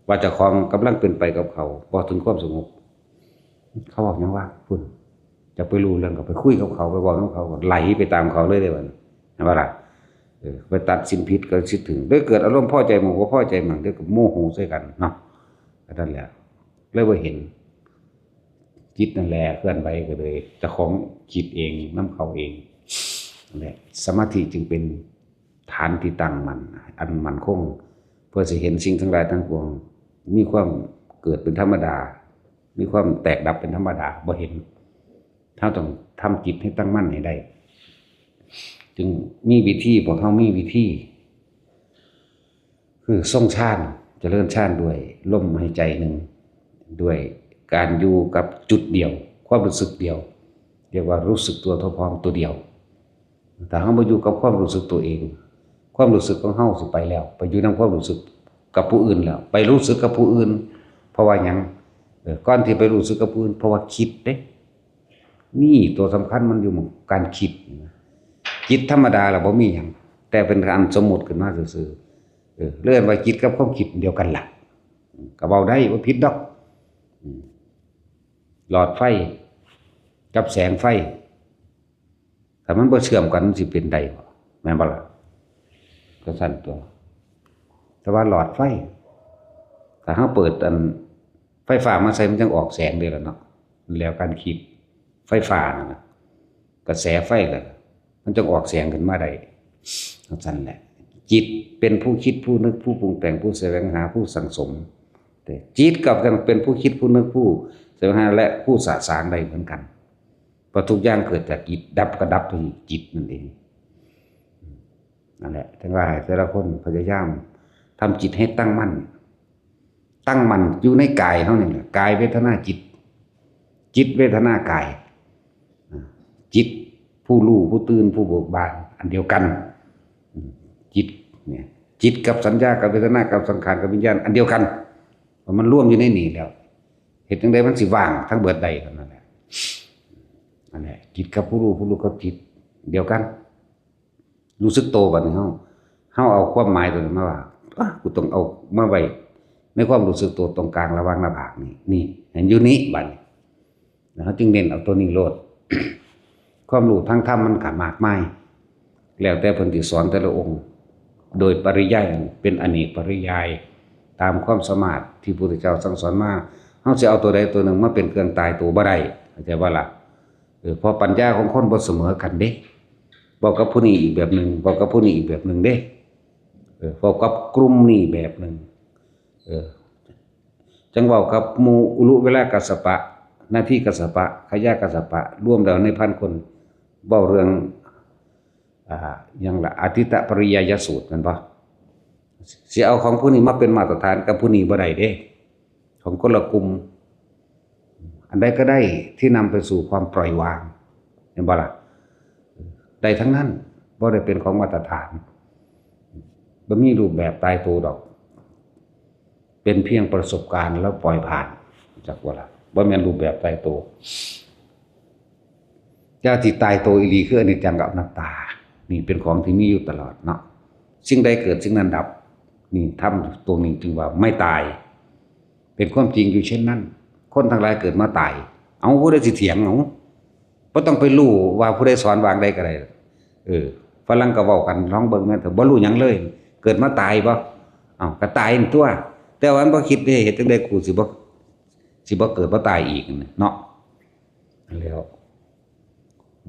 ว่าเจ้าของกำลังเป็นไปกับเขา บ่ถึงความสงบ เขาเว้าหยังวะ พุ้น จะไปรู้เรื่องก็ไปคุยกับเขา ไปเว้านำเขา ก็ไหลไปตามเขาเลยเด้บัดนี้ แม่นบ่ล่ะ? เออ ไปตัดสินผิดก็สิถึง เลยเกิดอารมณ์พอใจหมู่บ่พอใจหมู่ เดี๋ยวก็โมโหใส่กันเนาะ ก็นั่นแหละ เลยบ่เห็น จิตนั่นแหละเคลื่อนไหว ก็เลยเจ้าของคิดเองนำเขาเอง นั่นแหละ สมาธิจึงเป็นฐานที่ตั้งมั่น อันมั่นคง เพื่อสิเห็นสิ่งทั้งหลายทั้งปวง มีความเกิดเป็นธรรมดา มีความแตกดับเป็นธรรมดา บ่เห็น เราต้องทำจิตให้ตั้งมั่นให้ได้ จึงมีวิธี พวกเรามีวิธี คือทรงฌาน เจริญฌานด้วยลมหายใจหนึ่ง ด้วยการอยู่กับจุดเดียว ความรู้สึกเดียว เรียกว่ารู้สึกตัวทั่วพร้อมตัวเดียว ถ้าเราบ่อยู่กับความรู้สึกตัวเอง ความรู้สึกของเราสิไปแล้ว ไปอยู่นำความรู้สึกกับผู้อื่นแล้ว ไปรู้สึกกับผู้อื่น เพราะว่าหยัง? เออ ก่อนที่ไปรู้สึกกับผู้อื่น เพราะว่าคิดเด้ นี่ตัวสำคัญมันอยู่หม่องการคิด จิตธรรมดาล่ะบ่มีหยัง แต่เป็นอันสมมุติขึ้นมาซื่อๆ เออ เรียกว่าจิตกับความคิดเดียวกันล่ะ ก็เว้าได้ บ่ผิดดอก อืม หลอดไฟกับแสงไฟ ถ้ามันบ่เชื่อมกันมันสิเป็นได้บ่? แม่นบ่ล่ะ? ก็ซั่นตัว แต่ว่าหลอดไฟ ถ้าเราเปิดอันไฟฟ้ามาใส่มันจั่งออกแสงเด้ล่ะเนาะ แล้วการคิดไฟฟ้านั่นน่ะ กระแสไฟล่ะ มันจั่งออกแสงขึ้นมาได้ จั่งซั่นแหละ จิตเป็นผู้คิด ผู้นึก ผู้ปรุงแต่ง ผู้แสวงหา ผู้สั่งสม แต่จิตกลับยังเป็นผู้คิด ผู้นึก ผู้แสวงหา และผู้สะสางได้เหมือนกัน เพราะทุกอย่างเกิดจากจิต ดับก็ดับที่จิตนั่นเอง นั่นแหละ ถึงว่าให้แต่ละคนพยายามทำจิตให้ตั้งมั่น ตั้งมั่นอยู่ในกายเฮานี่แหละ กายเวทนาจิต จิตเวทนากาย อ่า จิตผู้รู้ ผู้ตื่น ผู้เบิกบาน อันเดียวกัน อืม จิตเนี่ย จิตกับสัญญา กับเวทนา กับสังขาร กับวิญญาณ อันเดียวกัน เพราะมันรวมอยู่ในนี่แล้ว เฮ็ดจั่งใดมันสิว่างทั้งเบิดได้เท่านั้นแหละ นั่นแหละ จิตกับผู้รู้ ผู้รู้กับจิต เดียวกัน รู้สึกโตบัดนี้เฮา เฮาเอาความหมายตัวนี้มาว่า อ๊ะ กูต้องเอามาไว้ในความรู้สึกโตตรงกลางระหว่างหน้าผากนี่ นี่ เห็นอยู่นี่บัดนี้ แล้วเฮาจึงเน้นเอาตัวนี้โลด ความรู้ทางธรรมมันก็มากมาย แล้วแต่เพิ่นสิสอนแต่ละองค์ โดยปริยายเป็นอเนกปริยาย ตามความสามารถที่พระพุทธเจ้าสั่งสอนมา เฮาสิเอาตัวใดตัวหนึ่งมาเป็นเครื่องตายตัวบ่ได้ เข้าใจบ่ล่ะ? เออ เพราะปัญญาของคนบ่เสมอกันเด้ เว้ากับผู้นี้อีกแบบหนึ่ง เว้ากับผู้นี้อีกแบบหนึ่งเด้ เออ เว้ากับกลุ่มนี้แบบหนึ่ง เออ จั่งเว้ากับหมู่อุรุเวลากัสสปะ นาทีกัสสปะ ขยะกัสสปะ รวมแล้วในพันคน เว้าเรื่อง อ่า หยังล่ะ อทิตตปริยายสูตรแม่นบ่? สิเอาของผู้นี้มาเป็นมาตรฐานกับผู้นี้บ่ได้เด้ ของคนละกลุ่ม อันใดก็ได้ที่นำไปสู่ความปล่อยวาง เห็นบ่ล่ะ? ได้ทั้งนั้น บ่ได้เป็นของมาตรฐาน บ่มีรูปแบบตายตัวดอก เป็นเพียงประสบการณ์แล้วปล่อยผ่าน จักบ่ล่ะ? บ่แม่นรูปแบบตายตัว แต่ที่ตายตัวอีหลีคืออนิจจังกับอนัตตา นี่เป็นของที่มีอยู่ตลอดเนาะ สิ่งใดเกิดสิ่งนั้นดับ นี่ธรรมตรงนี้จึงว่าไม่ตาย เป็นความจริงอยู่เช่นนั้น คนทั้งหลายเกิดมาตาย เอา ผู้ใดสิเถียง เอา บ่ต้องไปรู้ว่าผู้ใดสอนวางใดก็ได้ เออ ฝรั่งก็เว้ากัน ลองเบิ่งแม่นเถอะ บ่รู้หยังเลย เกิดมาตายบ่? เอ้า ก็ตายนั่นตั่ว แต่ว่ามันบ่คิดเด้ เฮ็ดจั่งใดกูสิบ่ สิบ่เกิดบ่ตายอีกนั่นน่ะเนาะ แล้ว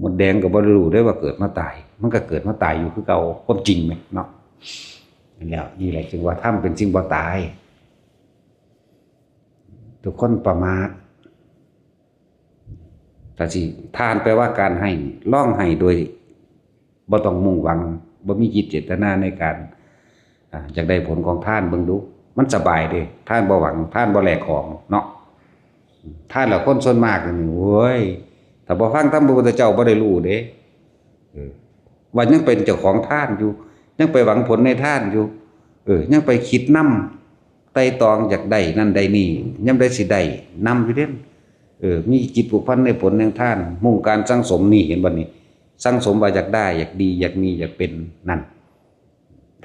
มดแดงก็บ่รู้เด้ว่าเกิดมาตาย มันก็เกิดมาตายอยู่คือเก่า ความจริงแหมเนาะ แล้วนี่แหละจึงว่าธรรมเป็นสิ่งบ่ตาย ทุกคนประมาท ถ้าสิ ทานแปลว่าการให้ ลองให้โดยบ่ต้องมุ่งหวัง บ่มีจิตเจตนาในการ อ่า อยากได้ผลของทานเบิ่งดู มันสบายเด้ ทานบ่หวัง ทานบ่แลกของเนาะ ทานแล้วคนส่วนมากนี่ โอ้ย ถ้าบ่ฟังธรรมพระพุทธเจ้าบ่ได้รู้เด้ เออ ว่ายังเป็นเจ้าของทานอยู่ ยังไปหวังผลในทานอยู่ เออ ยังไปคิดนำ ไตร่ตรองอยากได้นั่นได้นี่ ยามใดสิได้นำอยู่เด้ เออ มีจิตผูกพันในผลแห่งทาน มุ่งการสั่งสมนี่ เห็นบ่นี่ สั่งสมว่าอยากได้ อยากดี อยากมี อยากเป็น นั่น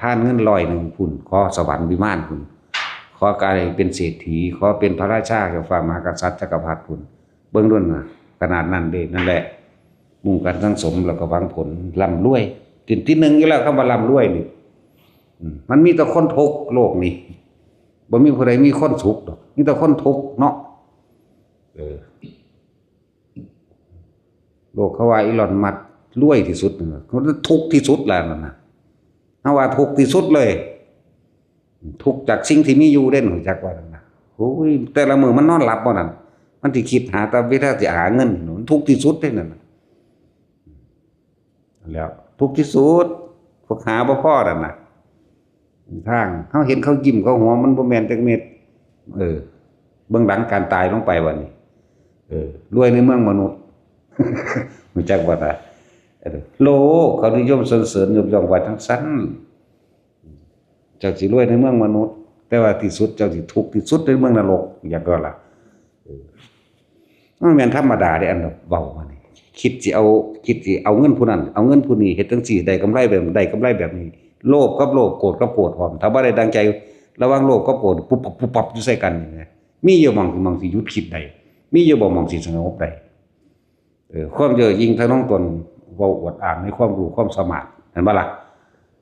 ทานเงินร้อยหนึ่งพุ้น ขอสวรรค์วิมานพุ้น ขอกลายเป็นเศรษฐี ขอเป็นพระราชา เจ้าฟ้ามหากษัตริย์จักรพรรดิพุ้น เบิ่งดูนะ ขนาดนั้นเด้ นั่นแหละ มุ่งการสั่งสมแล้วก็หวังผลร่ำรวย ที ทีหนึ่งอยู่แล้ว คำว่าร่ำรวยนี่ อืม มันมีแต่คนทุกข์โลกนี้ บ่มีผู้ใดมีคนสุขดอก มีแต่คนทุกข์เนาะ เออ โลกเขาว่าอีลอนมัสก์รวยที่สุดนั่นน่ะ ทุกข์ที่สุดแล้วนั่นน่ะ เฮาว่าทุกข์ที่สุดเลย ทุกข์จากสิ่งที่มีอยู่เด้ ฮู้จักว่านั่นน่ะ โอ้ย แต่ละมื้อมันนอนหลับบ่นั่น มันสิคิดหาแต่วิธีสิหาเงิน มันทุกข์ที่สุดเด้นั่นน่ะ แล้วทุกข์ที่สุด พวกหาบ่พอนั่นน่ะ ทาง เฮาเห็นเขายิ้มเขาหัว มันบ่แม่นจักเม็ด เออ เบิ่งหลังการตายลงไปบัดนี้ เออ รวยในเมืองมนุษย์ ฮู้จักบ่ล่ะ เออ โลกเขานิยมสรรเสริญยกย่องว่าจั่งซั้น เจ้าสิรวยในเมืองมนุษย์ แต่ว่าที่สุดเจ้าสิทุกข์ที่สุดในเมืองนรก อยากก็ล่ะ เออ มันแม่นธรรมดาเด้ อันเว้ามานี่ คิดสิเอา คิดสิเอาเงินผู้นั้น เอาเงินผู้นี้ เฮ็ดจั่งซี้ ได้กำไรแบบ ได้กำไรแบบนี้ โลภกับโลภ โกรธกับโกรธพร้อม ถ้าบ่ได้ดังใจ ระหว่างโลภกับโกรธ ปุ๊บปับ ปุ๊บปับอยู่ใส่กันนี่นะ มีอยู่หม่อง หม่องสิหยุดคิดได้ มีอยู่บ่หม่องสิสงบได้ เออ ความเย่อหยิ่งทะนงตน เว้าอวดอ้างในความรู้ความสามารถ เห็นบ่ล่ะ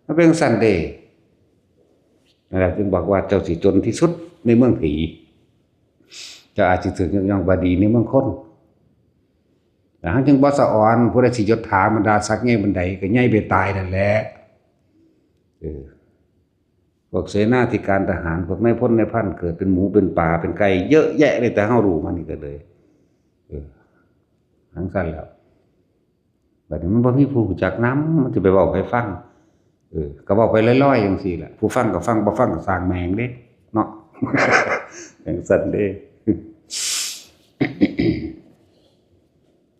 มันเป็นจั่งซั้นเด้ นั่นแหละจึงบอกว่าเจ้าสิจนที่สุดในเมืองผี เจ้าอาจสิถูกยกย่องว่าดีในเมืองคน แต่เฮาจึงบ่สะออน ผู้ใดสิยศถาบรรดาศักดิ์ใหญ่ปานใดก็ใหญ่ไปตายนั่นแหละ เออ พวกเสนาธิการทหาร พวกนายพลนายพัน เกิดเป็นหมูเป็นปลาเป็นไก่เยอะแยะเลย แต่เฮารู้มานี่ก็เลย เออ จั่งซั้นแล้ว บัดนี้มันบ่มีผู้รู้จักนำ มันสิไปเว้าให้ฟัง เออ ก็เว้าไปลอยๆจั่งซี้แหละ ผู้ฟังก็ฟัง บ่ฟังก็ซ่างแม่งเด้ เนาะ จั่งซั้นเด้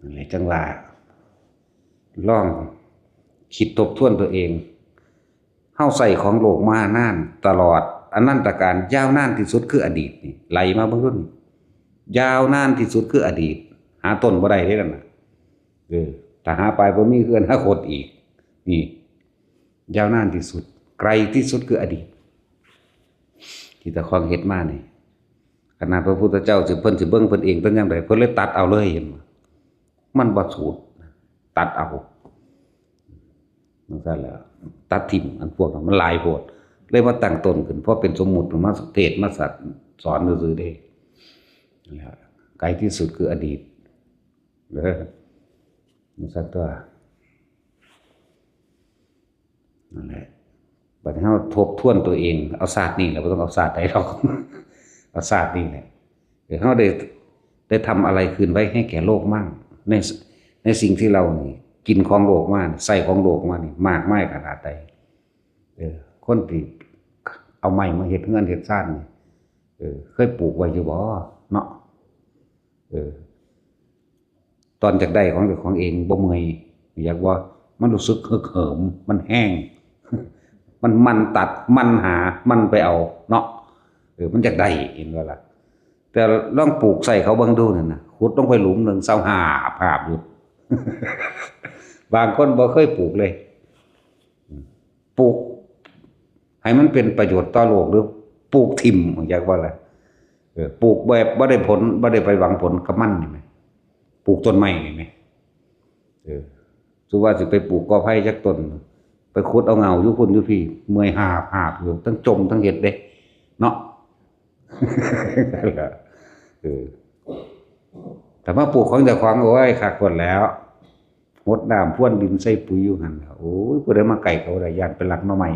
นั่นแหละจั่งว่า ลองคิดทบทวนตัวเอง เฮาใช้ของโลกมานานตลอด อนันตกาล ยาวนานที่สุดคืออดีตนี่ ไล่มาเบิ่งดูนี่ ยาวนานที่สุดคืออดีต หาต้นบ่ได้เด้นั่นน่ะ เออ ถ้าหาปลายบ่มีคืออนาคตอีก นี่ ยาวนานที่สุด ไกลที่สุดคืออดีต ที่ตะของเฮ็ดมานี่ ขนาดพระพุทธเจ้าสิ เพิ่นสิเบิ่งเพิ่นเอง เพิ่นยามใด เพิ่นเลยตัดเอาเลย เห็นบ่ มันบ่สูตร ตัดเอา จั่งซั้นแหละ ตัดถิ่ม อันพวกนั้นมันหลายโพด เลยมาตั้งต้นขึ้น เพราะเป็นสมมุติ มาเทศน์มาสัตว์สอนซื่อๆเด้ นั่นแหละ ไกลที่สุดคืออดีต เด้อ จั่งซั้นตั๊ว นั่นแหละ บัดนี้เฮาทบทวนตัวเอง เอาชาตินี้แหละ บ่ต้องเอาชาติใดดอก เอาชาตินี้แหละ เออ เฮาได้ ได้ทำอะไรคืนไว้ให้แก่โลกมั่ง ใน ในสิ่งที่เรานี่ กินของโลกมานี่ ใช้ของโลกมานี่ มากมายขนาดใด เออ คนที่เอาไม้มาเฮ็ดเฮือนเฮ็ดซานนี่ เออ เคยปลูกไว้อยู่บ่ เนาะ เออ ตอนอยากได้ของเจ้าของเองบ่เมื่อย อยากว่า มันรู้สึกฮึกเหิม มันแฮง มัน มันตัด มันหา มันไปเอา เนาะ เออ มันอยากได้ เห็นบ่ล่ะ แต่ลองปลูกใส่เขาเบิ่งดูนั่นน่ะ ขุดลงไปหลุมหนึ่ง เซาหาบหาบอยู่ บางคนบ่เคยปลูกเลย ปลูกให้มันเป็นประโยชน์ต่อโลก หรือปลูกถิ่ม อยากว่าล่ะ เออ ปลูกแบบบ่ได้ผล บ่ได้ไปหวังผลกับมันนี่แหม ปลูกต้นไม้นี่แหม เออ สมมุติว่าสิไปปลูกกอไผ่จักต้น ไปขุดเอาเหง้าอยู่พุ้นอยู่พี้ เมื่อยหาบหาบอยู่ ทั้งจมทั้งเฮ็ดเด้ เนาะ เออ แต่มาปลูกของเจ้าของ โอ้ย คักโพดแล้ว รดน้ำพรวนดินใส่ปุ๋ยอยู่หั่นล่ะ โอ้ย ผู้ใดมาใกล้ก็บ่ได้ ย้านไปลักหน่อไม้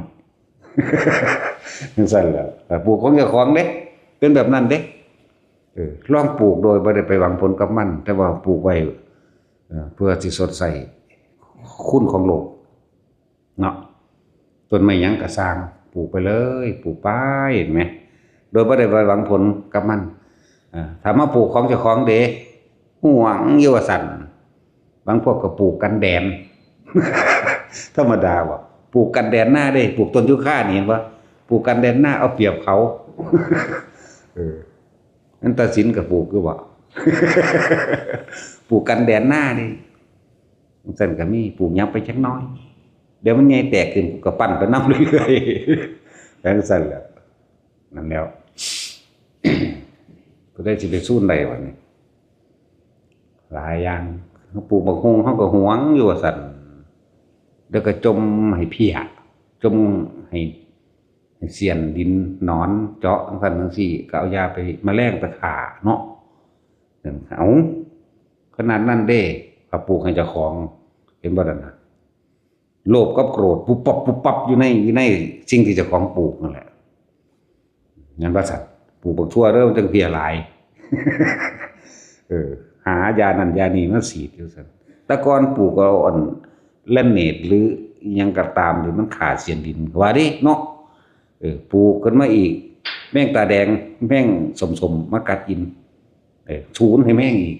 จั่งซั้นแหละ แต่ปลูกของเจ้าของเด้ เป็นแบบนั้นเด้ เออ ลองปลูกโดยบ่ได้ไปหวังผลกับมัน แต่ว่าปลูกไว้ เอ่อ เพื่อสิชดใช้คุณของโลก เนาะ ต้นไม้หยังก็ซ่าง ปลูกไปเลย ปลูกไป เห็นไหม โดยบ่ได้ไปหวังผลกับมัน อ่า ถ้ามาปลูกของเจ้าของเด้ หวงอยู่ว่าซั่น บางพวกก็ปลูกกันแดน ธรรมดาบ่ ปลูกกันแดนหน้าเด้ ปลูกต้นยูคานี่เห็นบ่ ปลูกกันแดนหน้าเอาเปรียบเขา เออ นั่นตาสินก็ปลูกอยู่บ่ ปลูกกันแดนหน้านี่ จั่งซั้นก็มี ปลูกหยังไปจักหน่อย เดี๋ยวมันใหญ่แตกขึ้น กูก็ปั่นไปนำเรื่อยๆ จั่งซั้นแหละ นั่นแหล้ว ก็ได้สิไปซูนใดวะนี่ หลายอย่าง ปลูกบักฮุ่ง เฮาก็หวงอยู่ว่าซั่น แล้วก็จ่มให้เพี้ย จ่มให้ ให้เสี้ยนดินหนอนเจาะจั่งซั้นจั่งซี้ ก็เอายาไป แมลงไปฆ่าเนาะ นั่น เอ้า ขนาดนั้นเด้ ก็ปลูกให้เจ้าของ เห็นบ่นั่นน่ะ โลภกับโกรธ ปุ๊บปั๊บ ปุ๊บปั๊บ อยู่ใน อยู่ในสิ่งที่เจ้าของปลูกนั่นแหละ แม่นบ่ซั่น ปลูกบักถั่วเด้อ มันจั่งเพี้ยหลาย เออ หายานั่นยานี่มาฉีดอยู่ซั่น แต่ก่อนปลูกเอาอัน แลนเนต หรืออิหยังก็ตามที่มันฆ่าเสี้ยนดิน ว่าเด้เนาะ เออ ปลูกขึ้นมาอีก แมงตาแดง แมงส้มๆ มากัดกิน เออ สูนให้แมงอีก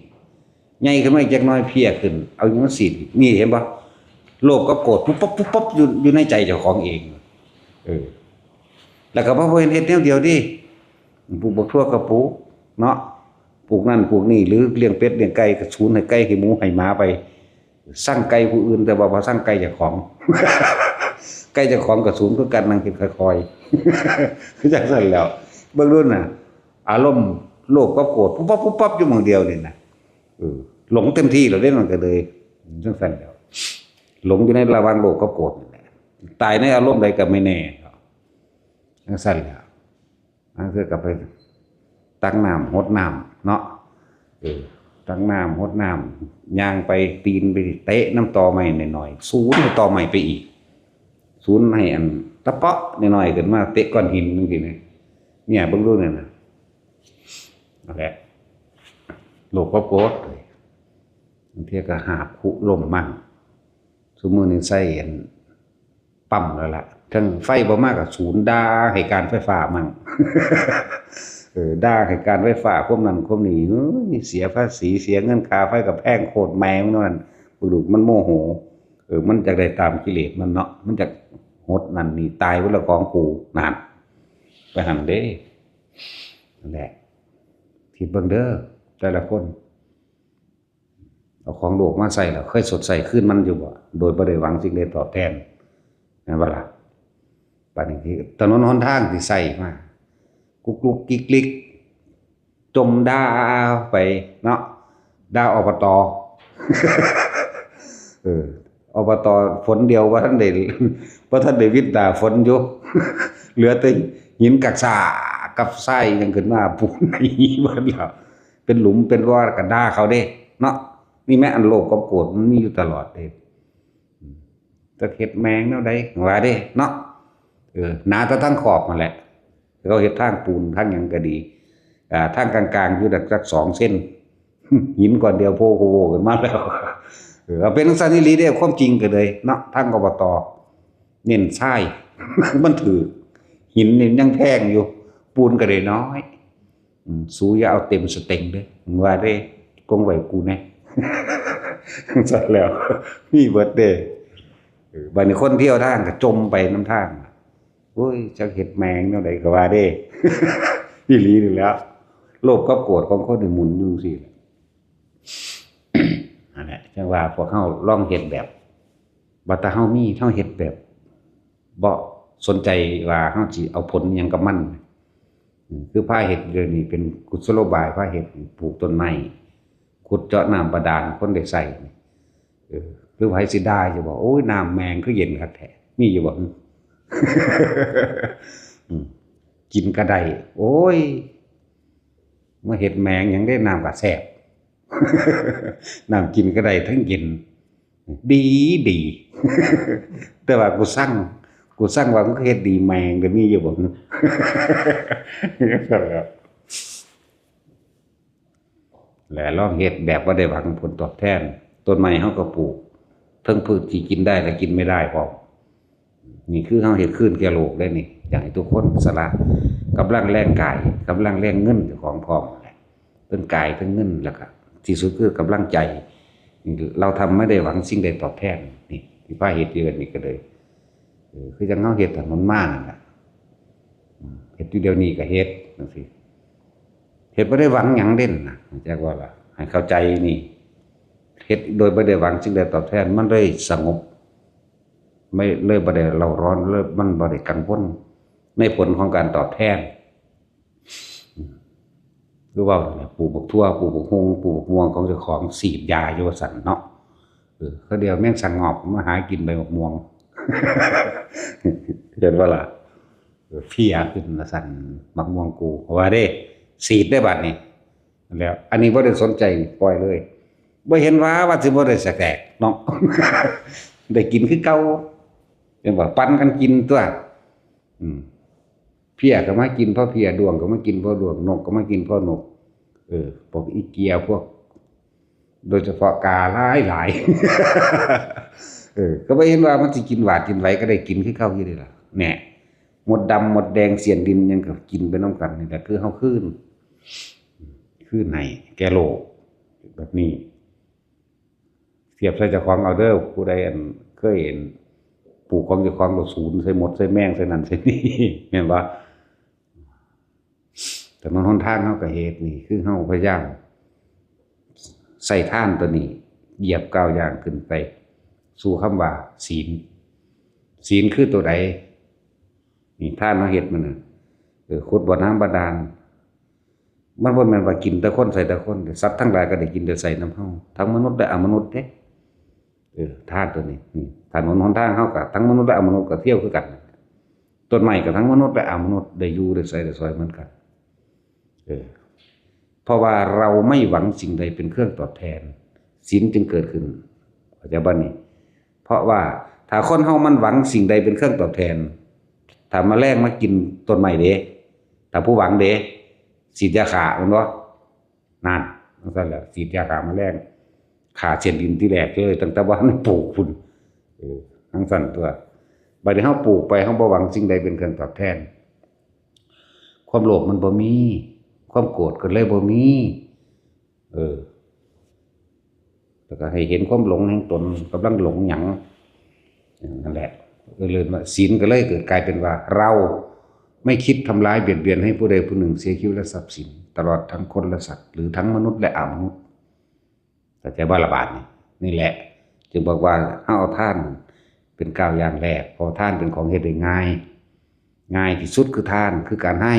ใหญ่ขึ้นมาอีกจักหน่อย เพี้ยขึ้น เอาหยังมาฉีดอีก นี่เห็นบ่ โลภกับโกรธ ปุ๊บปั๊บ ปุ๊บปั๊บ อยู่ อยู่ในใจเจ้าของเอง เออ แล้วก็บ่เห็นเฮ็ดแนวเดียวเด้ ปลูกบักถั่วก็ปลูกเนาะ ปลูกนั่นปลูกนี่ หรือเลี้ยงเป็ดเลี้ยงไก่ก็สูนให้ไก่ให้หมูให้หมาไป ซังไก่ผู้อื่น แต่ว่าบ่ซังไก่เจ้าของ ไก่เจ้าของก็สูนคือกัน นั่งเฮ็ดค่อยๆ คือจั่งซั้นแหล้ว เบิ่งดูน่ะ อารมณ์โลภกับโกรธ ปุ๊บปั๊บ ปุ๊บปั๊บ อยู่หม่องเดียวนี่นะ เออ หลงเต็มที่แล้วเด้ มันก็เลยจั่งซั้นแหล้ว หลงอยู่ในระหว่างโลภกับโกรธนี่แหละ ตายในอารมณ์ใดก็ไม่แน่ จั่งซั้นแหล้ว บางเทื่อก็ไปตักน้ำหดน้ำเนาะ เออ ตักน้ำหดน้ำ ย่างไป ตีนไปเตะนำตอไม้หน่อยๆ สูนให้ตอไม้ไปอีก สูนให้อันตะเปาะหน่อยๆ ขึ้นมาเตะก้อนหินจั่งซี้นะ เนี่ย เบิ่งดูนั่นน่ะ นั่นแหละ โลภกับโกรธ บางเทื่อก็หาบคุล้มมั่ง ซุมื้อนี้ใช้อันปั๊มแล้วล่ะ ทั้งไฟบ่มาก็สูนด่าให้การไฟฟ้ามั่ง เออ ด่าให้การไฟฟ้าความนั้นความนี้ เฮ้ย เสียภาษี เสียเงินค่าไฟก็แพงโคตรแม่งนั่น ลูกมันโมโห เออ มันจักได้ตามกิเลสมันเนาะ มันจักหดนั่นนี่ ตายเบิดละของกู นั่น ไปหั่นเด้ นั่นแหละ คิดเบิ่งเด้อ แต่ละคน เอาของโลกมาใช้แล้ว เคยสดใช้คืนมันอยู่บ่ โดยบ่ได้หวังสิ่งใดตอบแทน แม่นบ่ล่ะ บัดนี้ที่ถนนหนทางที่ใช้มา กุกลุกกิกลิก จ่มด่าไปเนาะ ด่า อบต. เออ อบต. ฝนเดียวบ่ทันได้ บ่ทันได้วิดน้ำฝนอยู่ เหลือแต่หินกากซากกับทรายยังขึ้นมาปูนหนีเบิดแล้ว เป็นหลุมเป็นบ่อก็ด่าเขาเด้ เนาะ นี่แหม อันโลภกับโกรธมันมีอยู่ตลอดเด้ อืม จักเฮ็ดแม่งแนวใดว่าเด้เนาะ เออ หนาแต่ทางขอบนั่นแหละ เขาเฮ็ดทางปูนทางหยังก็ดี อ่า ทางกลางๆ อยู่จักสองเซน หินก้อนเดียวโผล่โผล่ขึ้นมาแล้ว เออ เอาเป็นจั่งซั้นอีหลีเด้ ความจริงก็เลยเนาะ ทาง อบต. เน้นทราย มันถืก หินนี่ยังแพงอยู่ ปูนก็ได้น้อย อืม สูอย่าเอาเต็มสเต็งเด้อ มึงว่าเด้ กงไว้กูแน่ จั่งซั้นแล้ว มีเบิดเด้ เออ บัดนี้คนเที่ยวทางก็จ่มไปนำทาง โอ้ย จักเฮ็ดแม่งแนวใดก็ว่าเด้ อีหลีนี่แหล้ว โลภกับโกรธของคนนี่หมุนอยู่จั่งซี้แหละ นั่นแหละ จั่งว่าพวกเฮาลองเฮ็ดแบบ ว่าแต่เฮามี เฮาเฮ็ดแบบ บ่สนใจว่าเฮาสิเอาผลอิหยังกับมัน อืม คือพาเฮ็ดเดี๋ยวนี้เป็นกุศโลบาย พาเฮ็ดปลูกต้นไม้ ขุดเจาะน้ำบาดาล คนได้ใช้ เออ หรือไผสิด่าอยู่บ่ โอ้ย น้ำแม่งคือเย็นคักแท้ มีอยู่บ่ อืม กินก็ได้ โอ้ย มาเฮ็ดแม่งหยังเด้ น้ำก็แซ่บ น้ำกินก็ได้ทั้งเย็น ดี ดี แต่ว่ากูซัง กูซังว่ามึงเฮ็ดดีแม่ง แต่มีอยู่บ่ และลองเฮ็ดแบบบ่ได้หวังผลตอบแทน ต้นไม้เฮาก็ปลูก ทั้งพืชที่กินได้และกินไม่ได้พร้อม นี่คือเฮาเฮ็ดคืนแก่โลกได้นี่ อยากให้ทุกคนสละกำลังแรงกาย กำลังแรงเงินเจ้าของพร้อมนั่นแหละ ทั้งกายทั้งเงิน แล้วก็ที่สุดคือกำลังใจ นี่เราทำไม่ได้หวังสิ่งใดตอบแทน นี่ที่พาเฮ็ดอยู่นี่ก็เลย เออ คือจั่งเฮาเฮ็ดถนนมานั่นล่ะ อืม เฮ็ดอยู่เดี๋ยวนี้ก็เฮ็ดจั่งซี้ เฮ็ดบ่ได้หวังหยังเด่นนะ จักว่าล่ะ ให้เข้าใจนี่ เฮ็ดโดยบ่ได้หวังสิ่งใดตอบแทน มันได้สงบ ไม่เลยบ่ได้เร่าร้อนเลย มันบ่ได้กังวลในผลของการตอบแทน คือเว้านั่นแหละ ปลูกบักถั่ว ปลูกบักฮุ่ง ปลูกบักม่วงของเจ้าของ ฉีดยาอยู่ว่าซั่นเนาะ เออ เขาเดียวแมงสะงอบมาหากินใบบักม่วง เห็นบ่ล่ะ เออ เพลี้ยขึ้นว่าซั่น บักม่วงกู ว่าเด้ ฉีดได้บัดนี้ แล้ว อันนี้บ่ได้สนใจ ปล่อยเลย บ่เห็นว่า ว่าสิบ่ได้สะแตกเนาะ ได้กินคือเก่า เห็นบ่ ปันกันกินตั๊ว อืม เพลี้ยก็มากินเพราะเพลี้ย ด้วงก็มากินเพราะด้วง นกก็มากินเพราะนก เออ พวกอีเกีย พวก โดยเฉพาะกาหลายหลาย เออ ก็บ่เห็นว่ามันสิกินหวาดกินไหว ก็ได้กินคือเก่าอยู่เด้ล่ะ แหน่ มดดำมดแดงเสี้ยนดินหยังก็กินไปนำกันนี่แหละ คือเฮาคืน คืนให้แก่โลก แบบนี้ เทียบใส่เจ้าของเอาเด้อ ผู้ใดอันเคยเห็นปลูกของเจ้าของก็สูนใส่มดใส่แมงใส่นั่นใส่นี่ แม่นบ่ ถนนหนทางเฮาก็เฮ็ดนี่ คือเฮาพยายามใส่ทานตัวนี้ เหยียบก้าวย่างขึ้นไป สู่คำว่าศีล ศีลคือตัวใด นี่ทานเฮาเฮ็ดมันน่ะ เออ ขุดบ่อน้ำบาดาล มันบ่แม่นว่ากินแต่คนใส่แต่คน สัตว์ทั้งหลายก็ได้กินได้ใส่นำเฮา ทั้งมนุษย์และอมนุษย์เด้ เออ ทานตัวนี้ นี่ ถนนหนทางเฮาก็ทั้งมนุษย์และอมนุษย์ก็เที่ยวคือกัน ต้นไม้ก็ทั้งมนุษย์และอมนุษย์ได้อยู่ได้ใส่ได้สอยเหมือนกัน เออ เพราะว่าเราไม่หวังสิ่งใดเป็นเครื่องตอบแทน ศีลจึงเกิดขึ้น เข้าใจบ่นี่ เพราะว่าถ้าคนเฮามันหวังสิ่งใดเป็นเครื่องตอบแทน ถ้าแมลงมากินต้นไม้เด้ ถ้าผู้หวังเด้ ฉีดยาฆ่าแม่นบ่ นั่น จั่งซั้นแหละ ฉีดยาฆ่าแมลง ฆ่าเสี้ยนดินทีแรกเลย ตั้งแต่บ่ทันปลูกพุ้น เออ จั่งซั้นตั๊ว บัดนี้เฮาปลูกไป เฮาบ่หวังสิ่งใดเป็นเครื่องตอบแทน ความโลภมันบ่มี ความโกรธก็เลยบ่มี เออ แล้วก็ให้เห็นความหลงแห่งตน กำลังหลงหยัง นั่นแหละ เออ เลยว่าศีลก็เลยเกิดกลายเป็นว่า เราไม่คิดทำร้ายเบียดเบียนให้ผู้ใดผู้หนึ่งเสียชีวิตและทรัพย์สิน ตลอดทั้งคนและสัตว์ หรือทั้งมนุษย์และอมนุษย์ เข้าใจบ่ล่ะบาดนี้ นี่แหละ จึงบอกว่าเฮาเอาทานเป็นก้าวย่างแรก เพราะทานเป็นของเฮ็ดได้ง่าย ง่ายที่สุดคือทาน คือการให้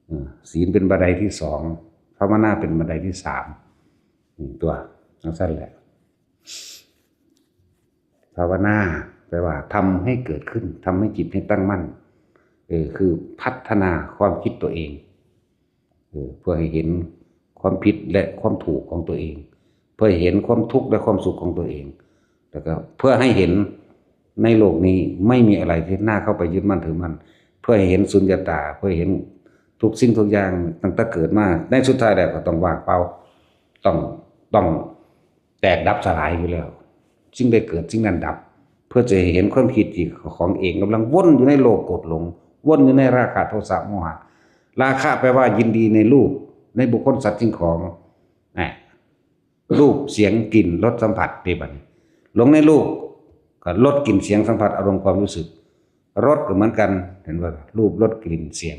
เออ ศีลเป็นบันไดที่สอง ภาวนาเป็นบันไดที่สาม นี่ตั๊ว จั่งซั้นแหละ ภาวนาแปลว่าทำให้เกิดขึ้น ทำให้จิตให้ตั้งมั่น เออ คือพัฒนาความคิดตัวเอง เออ เพื่อให้เห็นความผิดและความถูกของตัวเอง เพื่อให้เห็นความทุกข์และความสุขของตัวเอง แล้วก็เพื่อให้เห็นในโลกนี้ไม่มีอะไรที่น่าเข้าไปยึดมั่นถือมั่น เพื่อให้เห็นสุญญตา เพื่อให้เห็นทุกสิ่งทุกอย่างตั้งแต่เกิดมา ในสุดท้ายแล้วก็ต้องว่างเปล่า ต้อง ต้องแตกดับสลายอยู่แล้ว สิ่งใดเกิดสิ่งนั้นดับ เพื่อจะให้เห็นความคิดที่ของเองกำลังวนอยู่ในโลกกดหลง วนอยู่ในราคะโทสะโมหะ ราคะแปลว่ายินดีในรูป ในบุคคลสัตว์สิ่งของ นะ รูป เสียง กลิ่น รส สัมผัส นี่บัดนี้ หลงในรูป ก็รส กลิ่น เสียง สัมผัส อารมณ์ ความรู้สึก รสก็เหมือนกัน เห็นบ่ รูป รส กลิ่น เสียง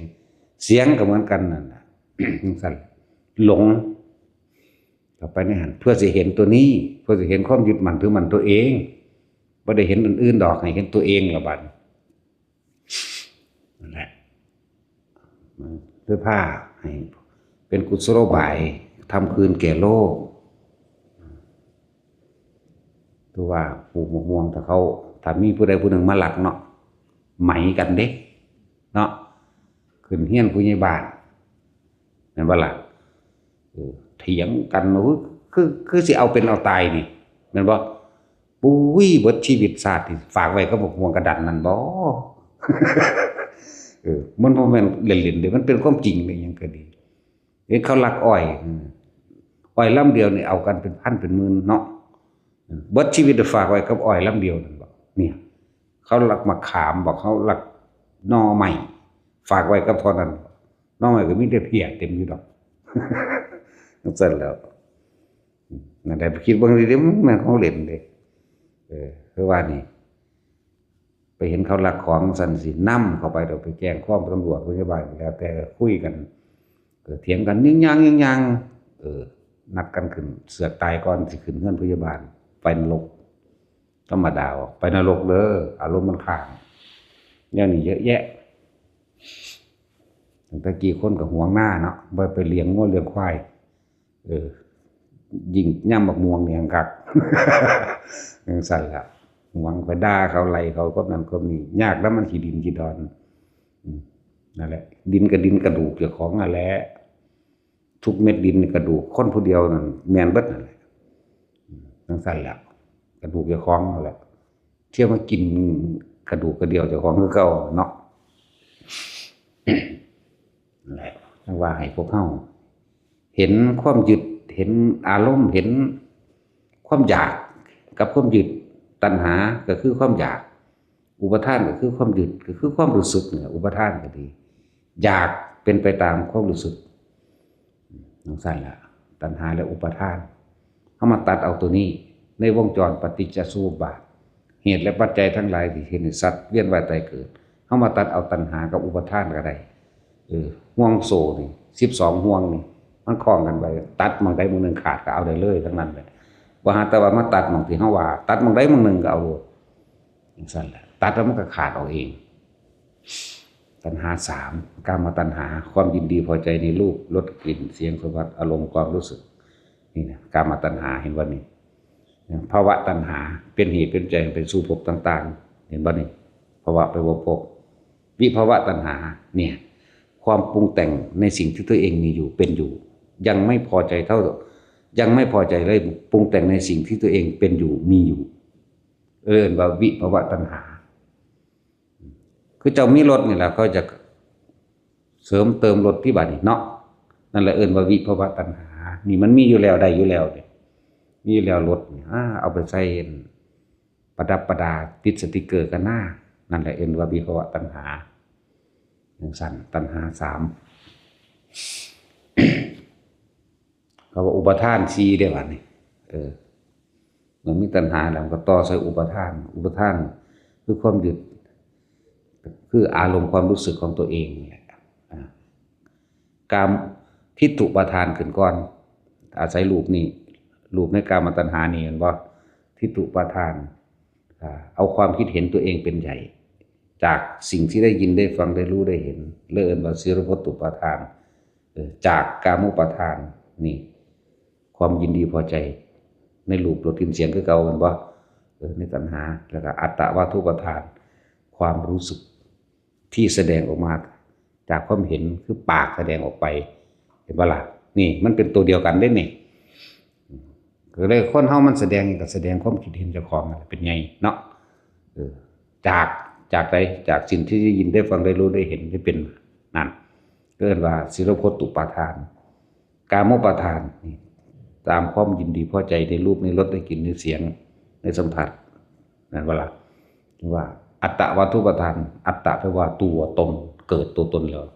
เสียงก็เหมือนกันนั่นน่ะ จั่งซั้น หลง เข้าไปในหั้น เพื่อสิเห็นตัวนี้ เพื่อสิเห็นความยึดมั่นถือมั่นตัวเอง บ่ได้เห็นอันอื่นดอก ให้เห็นตัวเองละบัด นั่นแหละ เพื่อพาให้เป็นกุศโลบาย ทำคืนแก่โลก คือว่าปลูกมะม่วง ถ้าเขา ถ้ามีผู้ใดผู้หนึ่งมาลักเนาะ ไหมกันเด้ เนาะ ขึ้นเฮือนผู้ใหญ่บ้าน แม่นบ่ล่ะ เออ เถียงกัน โอ้ย คือ คือสิเอาเป็นเอาตายนี่ แม่นบ่ ปุ้ย เบิดชีวิตชาตินี่ฝากไว้กับบักม่วงกะดันนั่นบ่ เออ มันบ่แม่นเล่นๆเด้ มันเป็นความจริงเด้ หยังก็ดี เห็นเขาลักอ้อย อืม อ้อยลำเดียวนี่เอากันเป็นพันเป็นหมื่นเนาะ เบิดชีวิตฝากไว้กับอ้อยลำเดียวนั่นบ่ เนี่ย เขาลักมะขามบ่ เขาลักหน่อไม้ ฝากไว้กับเท่านั้น หน่อไม้ก็มีแต่เพลี้ยเต็มอยู่ดอก จั่งซั้นแหล้ว นั่นแหละ ไปคิดเบิ่งดีๆ มันแม่นของเล่นเด้ เออ คือว่านี่ ไปเห็นเขาลักของจั่งซั้นสินำเข้าไป เดี๋ยวไปแจ้งความตำรวจพยาบาล แล้วแต่คุยกัน เออ เถียงกัน ยิงยาง ยิงยาง เออ นัดกันขึ้น เสือกตายก่อนสิขึ้นเฮือนพยาบาล ไปนรก ธรรมดา ออกไปนรกเด้อ อารมณ์มันค้าง แนวนี้เยอะแยะ ตั้งแต่กี้คนก็หวงนาเนาะ บ่ไปเลี้ยงงัวเลี้ยงควาย เออ ยิ่งยามบักม่วงนี่แฮ่งคัก จั่งซั้นล่ะ หวงไปด่าเขา ไล่เขา กบนั้นกบนี้ ยากนำมันขี้ดินขี้ดอน อืม นั่นแหละ ดินก็ดินกระดูกเจ้าของนั่นแหละ ทุกเม็ดดินนี่กระดูกคนผู้เดียวนั่น แม่นเบิดนั่นแหละ อืม จั่งซั้นล่ะ กระดูกเจ้าของนั่นแหละ เที่ยวมากินกระดูกกระเดี่ยวเจ้าของคือเก่าเนาะ นั่นแหละ จั่งว่าให้พวกเฮาเห็นความยึด เห็นอารมณ์ เห็นความอยากกับความยึด ตัณหาก็คือความอยาก อุปาทานก็คือความยึด ก็คือความรู้สึกนี่แหละ อุปาทานก็ดี อยากเป็นไปตามความรู้สึก จั่งซั้นล่ะ ตัณหาและอุปาทาน เฮามาตัดเอาตัวนี้ ในวงจรปฏิจจสมุปบาท เหตุและปัจจัยทั้งหลายที่เฮ็ดให้สัตว์เวียนว่ายตายเกิด เฮามาตัดเอาตัณหากับอุปาทานก็ได้ เออ ห่วงโซ่นี่ สิบสองห่วงนี่ มันคล้องกันไว้ ตัดหม่องใดหม่องหนึ่งขาดก็เอาได้เลยทั้งนั้นแหละ บ่หาแต่ว่ามาตัดหม่องที่เฮาว่า ตัดหม่องใดหม่องหนึ่งก็เอาโลด จั่งซั้นแหละ ตัดแล้วมันก็ขาดออกเอง ตัณหาสาม กามตัณหา ความยินดีพอใจในรูป รส กลิ่น เสียง สัมผัส อารมณ์ ความรู้สึก นี่นะ กามตัณหา เห็นบ่นี่ ภวตัณหา เป็นเหตุเป็นปัจจัยไปสู่ภพต่างๆ เห็นบ่นี่ ภวะแปลว่าภพ วิภวตัณหา เนี่ย ความปรุงแต่งในสิ่งที่ตัวเองมีอยู่ เป็นอยู่ ยังไม่พอใจเท่า ยังไม่พอใจเลย ปรุงแต่งในสิ่งที่ตัวเองเป็นอยู่ มีอยู่ เอิ้นว่าวิภวตัณหา คือเจ้ามีรถนี่แหละ เขาจะเสริมเติมรถที่บัดนี้เนาะ นั่นแหละเอิ้นว่าวิภวตัณหา นี่มันมีอยู่แล้ว ได้อยู่แล้วเนี่ย มีอยู่แล้วรถนี่ อ่า เอาไปใส่ประดับประดา ติดสติกเกอร์กันหน้า นั่นแหละเอิ้นว่าวิภวตัณหา จั่งซั้น ตัณหาสาม เขาว่าอุปาทานสี่เด้บัดนี้ เออ มันมีตัณหาแล้วมันก็ต่อใส่อุปาทาน อุปาทานคือความยึด คืออารมณ์ความรู้สึกของตัวเองนี่แหละ อ่า กาม ทิฏฐุปาทานขึ้นก่อน อาศัยรูปนี่ รูปในกามตัณหานี่ เห็นบ่ ทิฏฐุปาทาน อ่า เอาความคิดเห็นตัวเองเป็นใหญ่ จากสิ่งที่ได้ยินได้ฟังได้รู้ได้เห็น เลยเอิ้นว่าสีรพจน์ตุปาทาน เออ จากกามุปาทาน นี่ ความยินดีพอใจในรูปรสกลิ่นเสียงคือเก่า แม่นบ่ เออ ในตัณหา แล้วก็อัตตวาทุปาทาน ความรู้สึกที่แสดงออกมาจากความเห็น คือปากแสดงออกไป เห็นบ่ล่ะ นี่มันเป็นตัวเดียวกันเด้นี่ ก็เลยคนเฮามันแสดงหยังก็แสดงความคิดเห็นเจ้าของนั่นแหละเป็นใหญ่เนาะ เออ จาก จากใด จากสิ่งที่ได้ยินได้ฟังได้รู้ได้เห็นได้เป็นนั่น เอิ้นว่าสีรพจน์ตุปาทาน กามุปาทานนี่ ตามความยินดีพอใจในรูปในรสในกลิ่นในเสียงในสัมผัส นั่นว่าล่ะ ว่าอัตตวาทุปาทาน อัตตะแปลว่าตัวตน เกิดตัวตนแล้ว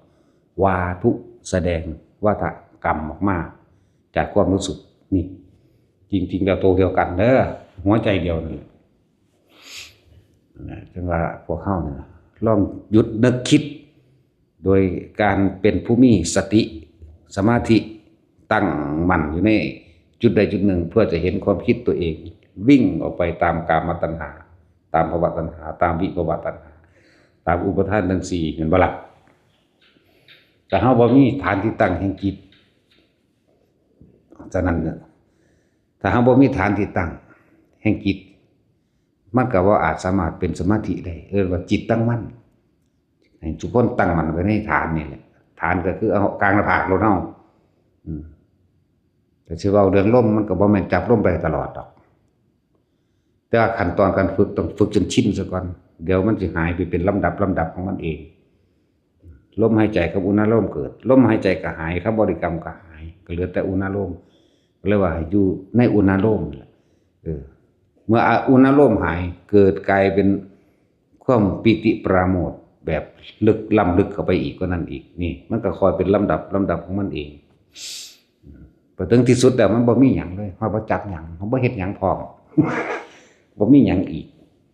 วาทุแสดงวาทกรรมออกมา จากความรู้สึกนี่ จริงๆแล้วตัวเดียวกันเด้อ หัวใจเดียวนั่นแหละ นะ จั่งว่าพวกเฮานี่นะ ลองหยุดนึกคิด โดยการเป็นผู้มีสติ สมาธิ ตั้งมั่นอยู่ในจุดใดจุดหนึ่ง เพื่อจะเห็นความคิดตัวเอง วิ่งออกไปตามกามตัณหา ตามภวตัณหา ตามวิภวตัณหา ตามอุปาทานทั้งสี่ เห็นบ่ล่ะ แต่เฮาบ่มีฐานที่ตั้งแห่งจิต ฉะนั้นเนี่ย ถ้าเฮาบ่มีฐานที่ตั้งแห่งจิต มันก็บ่อาจสามารถเป็นสมาธิได้ เอิ้นว่าจิตตั้งมั่น ให้ทุกคนตั้งมั่นไว้ในฐานนี่แหละ ฐานก็คือเอากลางหน้าผากโลดเฮา อืม แต่สิเว้าเรื่องลม มันก็บ่แม่นจับลมไปตลอดดอก แต่ว่าขั้นตอนการฝึกต้องฝึกจนชินซะก่อน เดี๋ยวมันสิหายไปเป็นลำดับลำดับของมันเอง ลมหายใจกับอุณาโลมเกิด ลมหายใจก็หาย คำบริกรรมก็หาย ก็เหลือแต่อุณาโลม ก็เลยว่าให้อยู่ในอุณาโลมนั่นแหละ เออ เมื่ออุณาโลมหาย เกิดกลายเป็นความปีติปราโมทย์แบบลึกล้ำลึกเข้าไปอีกกว่านั้นอีก นี่ มันก็ค่อยเป็นลำดับลำดับของมันเอง อืม พอถึงที่สุดแล้วมันบ่มีหยังเลย เฮาบ่จับหยัง เฮาบ่เฮ็ดหยังพร้อม บ่มีหยังอีก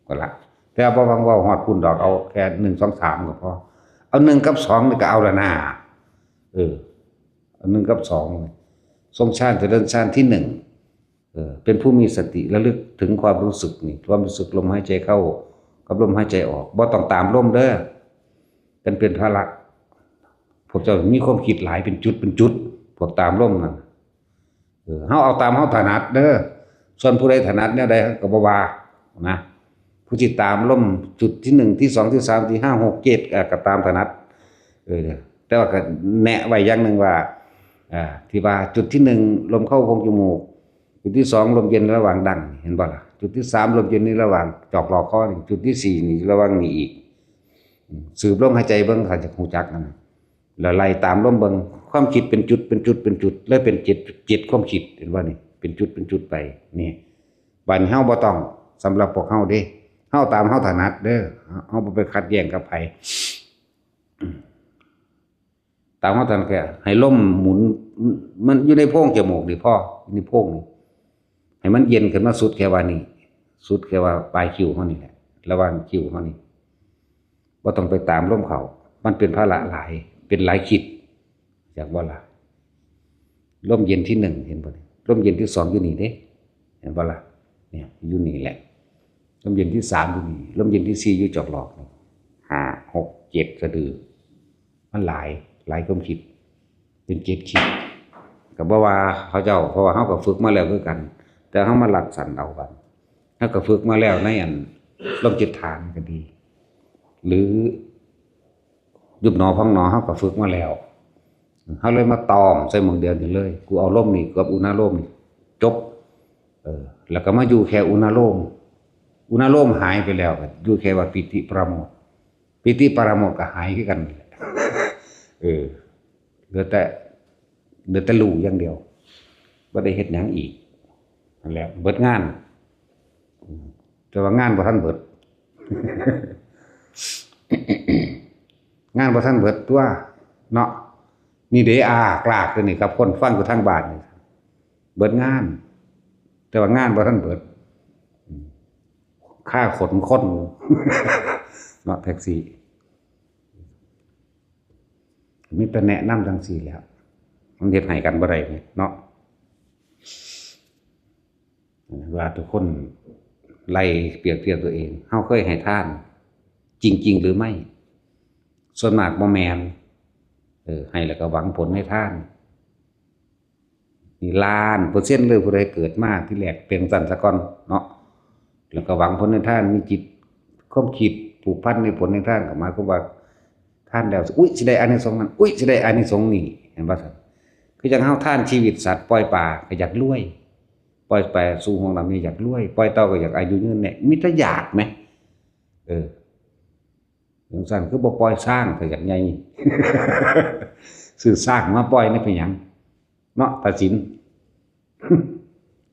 ก็ละ แต่บ่หวังเว้าฮอดพุ้นดอก เอาแค่หนึ่ง สอง สาม ก็พอ เอาหนึ่งกับสองนี่ก็เอาละนา เออ เอาหนึ่งกับสอง ทรงฌานเจริญฌานที่หนึ่ง เออ เป็นผู้มีสติระลึกถึงความรู้สึกนี่ ความรู้สึกลมหายใจเข้ากับลมหายใจออก บ่ต้องตามลมเด้อ กันเป็นภาระ พวกเจ้ามีความคิดหลายเป็นจุดเป็นจุด พวกตามลมนั่น เออ เฮาเอาตามเฮาถนัดเด้อ ส่วนผู้ใดถนัดแนวใดก็บ่ว่านะ ผู้ที่ตามลมจุดที่หนึ่ง ที่สอง ที่สาม ที่ห้า หก เจ็ด อ่ะ ก็ตามถนัด เออ แต่ว่าก็แนะไว้อย่างหนึ่งว่า อ่า ที่ว่าจุดที่หนึ่ง ลมเข้าโพรงจมูก จุดที่สอง ลมเย็นระหว่างดัง เห็นบ่ล่ะ จุดที่สาม ลมเย็นนี่ระหว่างจอกหลอกคอนี่ จุดที่สี่ นี่ระหว่างนี่อีก อืม สืบลมหายใจเบิ่ง ถ้าจะรู้จักนั่นน่ะ แล้วไล่ตามลมเบิ่ง ความคิดเป็นจุด เป็นจุด เป็นจุด เลยเป็นเจ็ด เจ็ดความคิด เห็นบ่นี่ เป็นจุด เป็นจุดไป นี่ บัดนี้เฮาบ่ต้อง สำหรับพวกเฮาเด้ เฮาตามเฮาถนัดเด้อ เฮาบ่ไปขัดแย้งกับไผ ตามเฮาถนัด แค่ให้ลมหมุน มันอยู่ในโพรงจมูกนี่พอ อยู่ในโพรงนี่ ให้มันเย็นขึ้นมาสุดแค่ว่านี่ สุดแค่ว่าปลายคิ้วเฮานี่แหละ ระหว่างคิ้วเฮานี่ บ่ต้องไปตามลมเข้า มันเป็นภาระหลาย เป็นหลายคิด จักบ่ล่ะ ลมเย็นที่หนึ่ง เห็นบ่นี่ ลมเย็นที่สองอยู่นี่เด้ เห็นบ่ล่ะ เนี่ย อยู่นี่แหละ ลมเย็นที่สามอยู่นี่ ลมเย็นที่สี่อยู่จอกหลอกนี่ ห้า หก เจ็ด สะดือ มันหลาย หลายความคิด เป็นเจ็ดคิด ก็บ่ว่าเขาเจ้า เพราะว่าเฮาก็ฝึกมาแล้วคือกัน แต่เฮามาลัดสั้นเอาบัด เฮาก็ฝึกมาแล้วในอันลมเจ็ดฐานก็ดี หรือยุบหนอพองหนอ เฮาก็ฝึกมาแล้ว เฮาเลยมาตอมใส่หม่องเดียวนี่เลย กูเอาลมนี่กับอุณาโลมนี่จบ เออ แล้วก็มาอยู่แค่อุณาโลม อุณาโลมหายไปแล้ว ก็อยู่แค่ว่าปีติปราโมทย์ ปีติปราโมทย์ก็หายคือกัน เออ เหลือแต่ เหลือแต่รู้อย่างเดียว บ่ได้เฮ็ดหยังอีก นั่นแหละ เบิดงาน อืม แต่ว่างานบ่ทันเบิด งานบ่ทันเบิดตัว เนาะ นี่เด้ อากลากอยู่นี่ กับคนฟังอยู่ทางบ้านนี่ เบิดงาน แต่ว่างานบ่ทันเบิด อืม ค่าขนคน เนาะ แท็กซี่ มีแต่แนะนำจังซี่แหล้ว มันเฮ็ดให้กันบ่ได้นี่เนาะ ว่าทุกคนไล่เปรียบเทียบตัวเอง เฮาเคยให้ทานจริงๆหรือไม่ ส่วนมากบ่แม่น เออ ให้แล้วก็หวังผลให้ทาน นี่ล้านเปอร์เซ็นต์เลย ผู้ใดเกิดมาทีแรกเป็นจั่งซั้นซะก่อนเนาะ แล้วก็หวังผลให้ทาน มีจิต ความคิดผูกพันในผลให้ทาน ก็หมายความว่าทานแล้ว อุ๊ย สิได้อานิสงส์นั้น อุ๊ย สิได้อานิสงส์นี้ เห็นบ่ซั่น คือจั่งเฮาทานชีวิตสัตว์ ปล่อยปลาก็อยากรวย ปล่อยปลาสู่ห้วงน้ำนี่อยากรวย ปล่อยเต่าก็อยากอายุยืนเนี่ย มีแต่อยากแหม เออ จั่งซั้นคือบ่ปล่อยช้างก็อยากใหญ่ ซื้อช้างมาปล่อยนี่เป็นหยัง เนาะ ตาสิน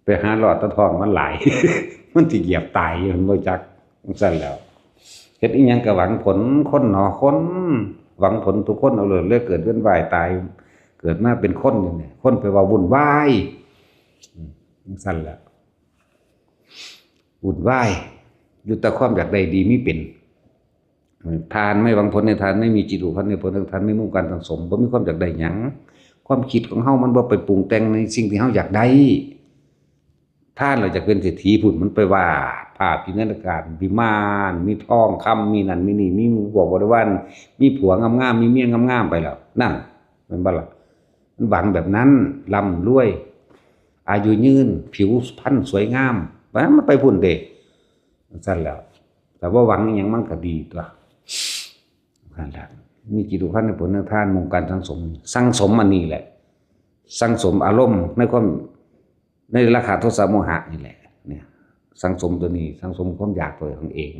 ไปหาหลอดตะทองมันหลาย มันสิเหยียบตายอยู่ มันบ่จัก จั่งซั้นแหล้ว เฮ็ดอีหยังก็หวังผล คนหนอคน หวังผลทุกคนเอาโลด เลยเกิดเวียนว่ายตาย เกิดมาเป็นคนอยู่เนี่ย คนแปลว่าวุ่นวาย อืม จั่งซั้นแหละ วุ่นวาย อยู่แต่ความอยากได้ดีมีเป็น ทานไม่หวังผลในทาน ไม่มีจิตผูกพันในผลในทาน ไม่มุ่งการสั่งสม บ่มีความอยากได้หยัง ความคิดของเฮามันบ่ไปปรุงแต่งในสิ่งที่เฮาอยากได้ ทานแล้วอยากเป็นเศรษฐีพุ้น มันไปวาดภาพจินตนาการ วิมาน มีทองคำ มีนั่นมีนี่ มีหมู่พวกบริวาร มีผัวงามๆ มีเมียงามๆ ไปแล้ว นั่น แม่นบ่ล่ะ มันหวังแบบนั้น ร่ำรวย อายุยืน ผิวพรรณสวยงาม ไป มันไปพุ้นเด้ จั่งซั้นแหล้ว แต่ว่าหวังอิหยังมันก็ดีตั๊ว นั่นแหละ มีจิตผูกพันในผลในทาน มุ่งการสั่งสม สั่งสมอันนี้แหละ สั่งสมอารมณ์ในความ ในราคะ โทสะ โมหะนี่แหละ เนี่ย สั่งสมตัวนี้ สั่งสมความอยากตัวของเอง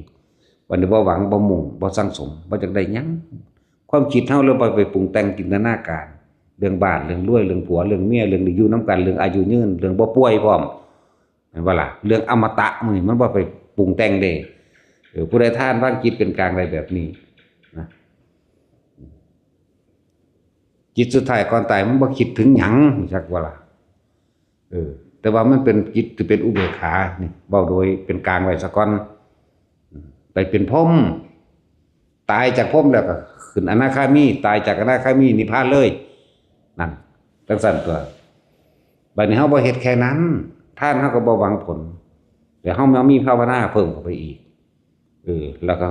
บัดนี้บ่หวัง บ่มุ่ง บ่สั่งสม บ่อยากได้หยัง ความคิดเฮาเลยบ่ไปปรุงแต่งจินตนาการ เรื่องบ้าน เรื่องรวย เรื่องผัว เรื่องเมีย เรื่องได้อยู่นำกัน เรื่องอายุยืน เรื่องบ่ป่วยพร้อม แม่นบ่ล่ะ เรื่องอมตะมื้อนี้มันบ่ไปปรุงแต่งเด้ เออ ผู้ใดทานวางจิตเป็นกลางได้แบบนี้นะ จิตสุดท้ายก่อนตายมันบ่คิดถึงหยัง จักบ่ล่ะ เออ แต่ว่ามันเป็นจิตที่เป็นอุเบกขา นี่ เว้าโดยเป็นกลางไว้ซะก่อน อืม ไปเป็นพรหม ตายจากพรหมแล้วก็ขึ้นอนาคามี ตายจากอนาคามีนิพพานเลย นั่น จั่งซั้นตั๊ว บัดนี้เฮาบ่เฮ็ดแค่นั้น ทานเฮาก็บ่หวังผล แต่เฮามามีภาวนาเพิ่มเข้าไปอีก เออ แล้วก็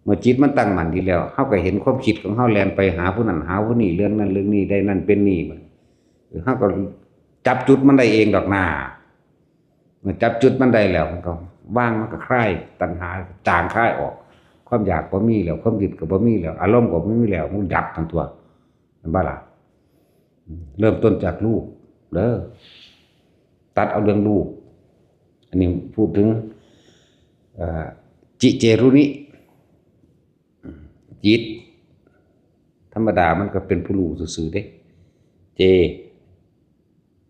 เมื่อจิตมันตั้งมั่นดีแล้ว เฮาก็เห็นความคิดของเฮาแล่นไปหาผู้นั้นหาผู้นี้ เรื่องนั้นเรื่องนี้ ได้นั่นเป็นนี่ เออ เฮาก็จับจุดมันได้เองดอกนา เมื่อจับจุดมันได้แล้ว มันก็วาง มันก็คลายตัณหา จางคลายออก ความอยากบ่มีแล้ว ความยึดก็บ่มีแล้ว อารมณ์ก็บ่มีแล้ว มันดับทั้งตัว เห็นบ่ล่ะ เริ่มต้นจากรูปเด้อ ตัดเอาเรื่องรูป อันนี้พูดถึง เอ่อ จิเจรุนิ จิต ธรรมดามันก็เป็นผู้รู้ซื่อๆเด้ เจ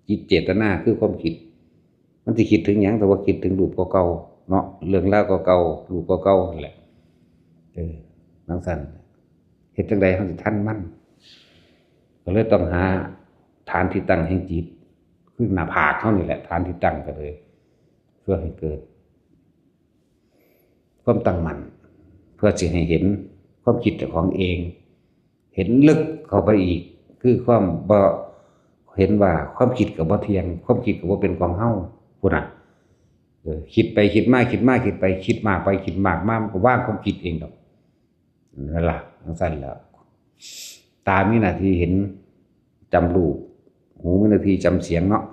จิตเจตนาคือความคิด มันสิคิดถึงหยัง แต่ว่าคิดถึงรูปเก่าๆเนาะ เรื่องราวเก่าๆ รูปเก่าๆนั่นแหละ เออ จั่งซั้น เฮ็ดจั่งใดเฮาสิทันมัน ก็เลยต้องหาฐานที่ตั้งแห่งจิต คือหน้าผากเฮานี่แหละ ฐานที่ตั้งก็เลย เพื่อให้เกิด ความตั้งมั่น เพื่อสิให้เห็นความคิดเจ้าของเอง เห็นลึกเข้าไปอีก คือความบ่ เห็นว่าความคิดก็บ่เที่ยง ความคิดก็บ่เป็นของเฮา พู้นน่ะ เออ คิดไปคิดมา คิดมาคิดไป คิดมากไปคิดมากมา มันก็วางความคิดเองดอก นั่นล่ะ จั่งซั้นแหล้ว ตามีหน้าที่เห็น จำรูป หูมีหน้าที่จำเสียงเนาะ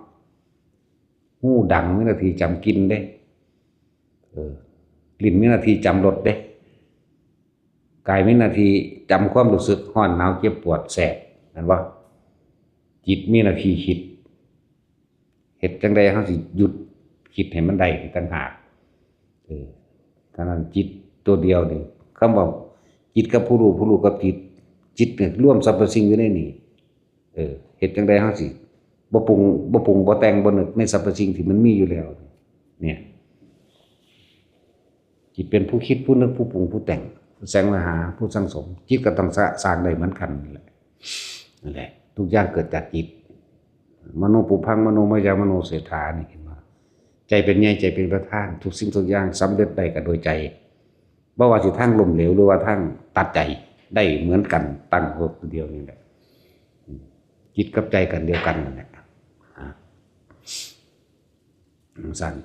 หูดังมีหน้าที่จำกลิ่นเด้ เออ ลิ้นมีหน้าที่จำรสเด้ กายมีหน้าที่จำความรู้สึกร้อนหนาวเจ็บปวดแสบ แม่นบ่ จิตมีหน้าที่คิด เฮ็ดจั่งใดเฮาสิหยุดคิดให้มันได้นี่ต่างหาก เออ เท่านั้น จิตตัวเดียวนี่ คำว่าจิตกับผู้รู้ ผู้รู้กับจิต จิตนี่รวมสรรพสิ่งอยู่ในนี่ เออ เฮ็ดจั่งใดเฮาสิบ่ปรุง บ่ปรุง บ่แต่ง บ่นึกในสรรพสิ่งที่มันมีอยู่แล้ว เนี่ย จิตเป็นผู้คิด ผู้นึก ผู้ปรุง ผู้แต่ง ผู้แสวงหา ผู้สั่งสม จิตก็ต้องสะ- สร้างได้เหมือนกันนั่นแหละ นั่นแหละ ทุกอย่างเกิดจากจิต มโนปุพพัง มโนมยา มโนเศรษฐา นี่เห็นบ่ ใจเป็นใหญ่ ใจเป็นประธาน ทุกสิ่งทุกอย่างสำเร็จได้ก็โดยใจ บ่ว่าสิทางล้มเหลวหรือว่าทางตัดใจ ได้เหมือนกัน ตั้งหัวตัวเดียวนี่แหละ จิตกับใจกันเดียวกันนั่นแหละ อ่ะ จั่งซั้น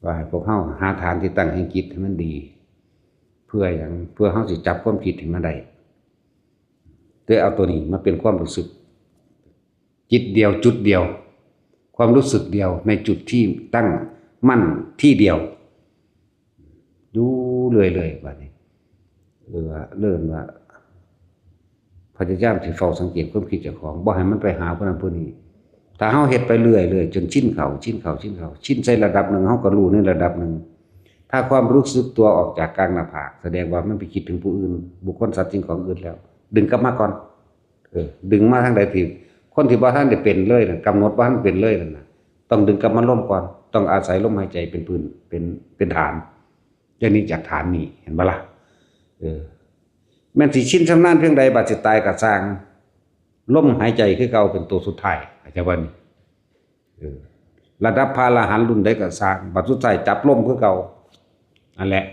ว่าให้พวกเฮาหาฐานที่ตั้งแห่งจิตให้มันดี เพื่อหยัง เพื่อเฮาสิจับความคิดให้มันได้ โดยเอาตัวนี้มาเป็นความรู้สึก จิตเดียว จุดเดียว ความรู้สึกเดียว ในจุดที่ตั้งมั่นที่เดียว อยู่เรื่อยๆ บัดนี้ เออ เริ่มว่า พยายามสิเฝ้าสังเกตความคิดเจ้าของ บ่ให้มันไปหาผู้นั้นผู้นี้ ถ้าเฮาเฮ็ดไปเรื่อยๆ จนชินเข้า ชินเข้า ชินเข้า ชินใส่ระดับหนึ่ง เฮาก็รู้ในระดับหนึ่ง ถ้าความรู้สึกตัวออกจากกลางหน้าผาก แสดงว่ามันไปคิดถึงผู้อื่น บุคคล สัตว์ สิ่งของอื่นแล้ว ดึงกลับมาก่อน เออ ดึงมาทางใดที่ คนที่บ่ทันได้เป็นเลยน่ะ กำหนดบ่ทันเป็นเลยนั่นน่ะ ต้องดึงกลับมาลมก่อน ต้องอาศัยลมหายใจเป็นพื้น เป็น เป็นฐาน อย่างนี้จากฐานนี้ เห็นบ่ล่ะ เออ แม่นสิชินชำนาญเพียงใด บัดสิตายก็ซ่าง ลมหายใจคือเก่าเป็นตัวสุดท้าย เข้าใจบ่นี่ เออ ระดับพระอรหันต์รุ่นใดก็ซ่าง บัดสุดท้ายจับลมคือเก่า นั่นแหละ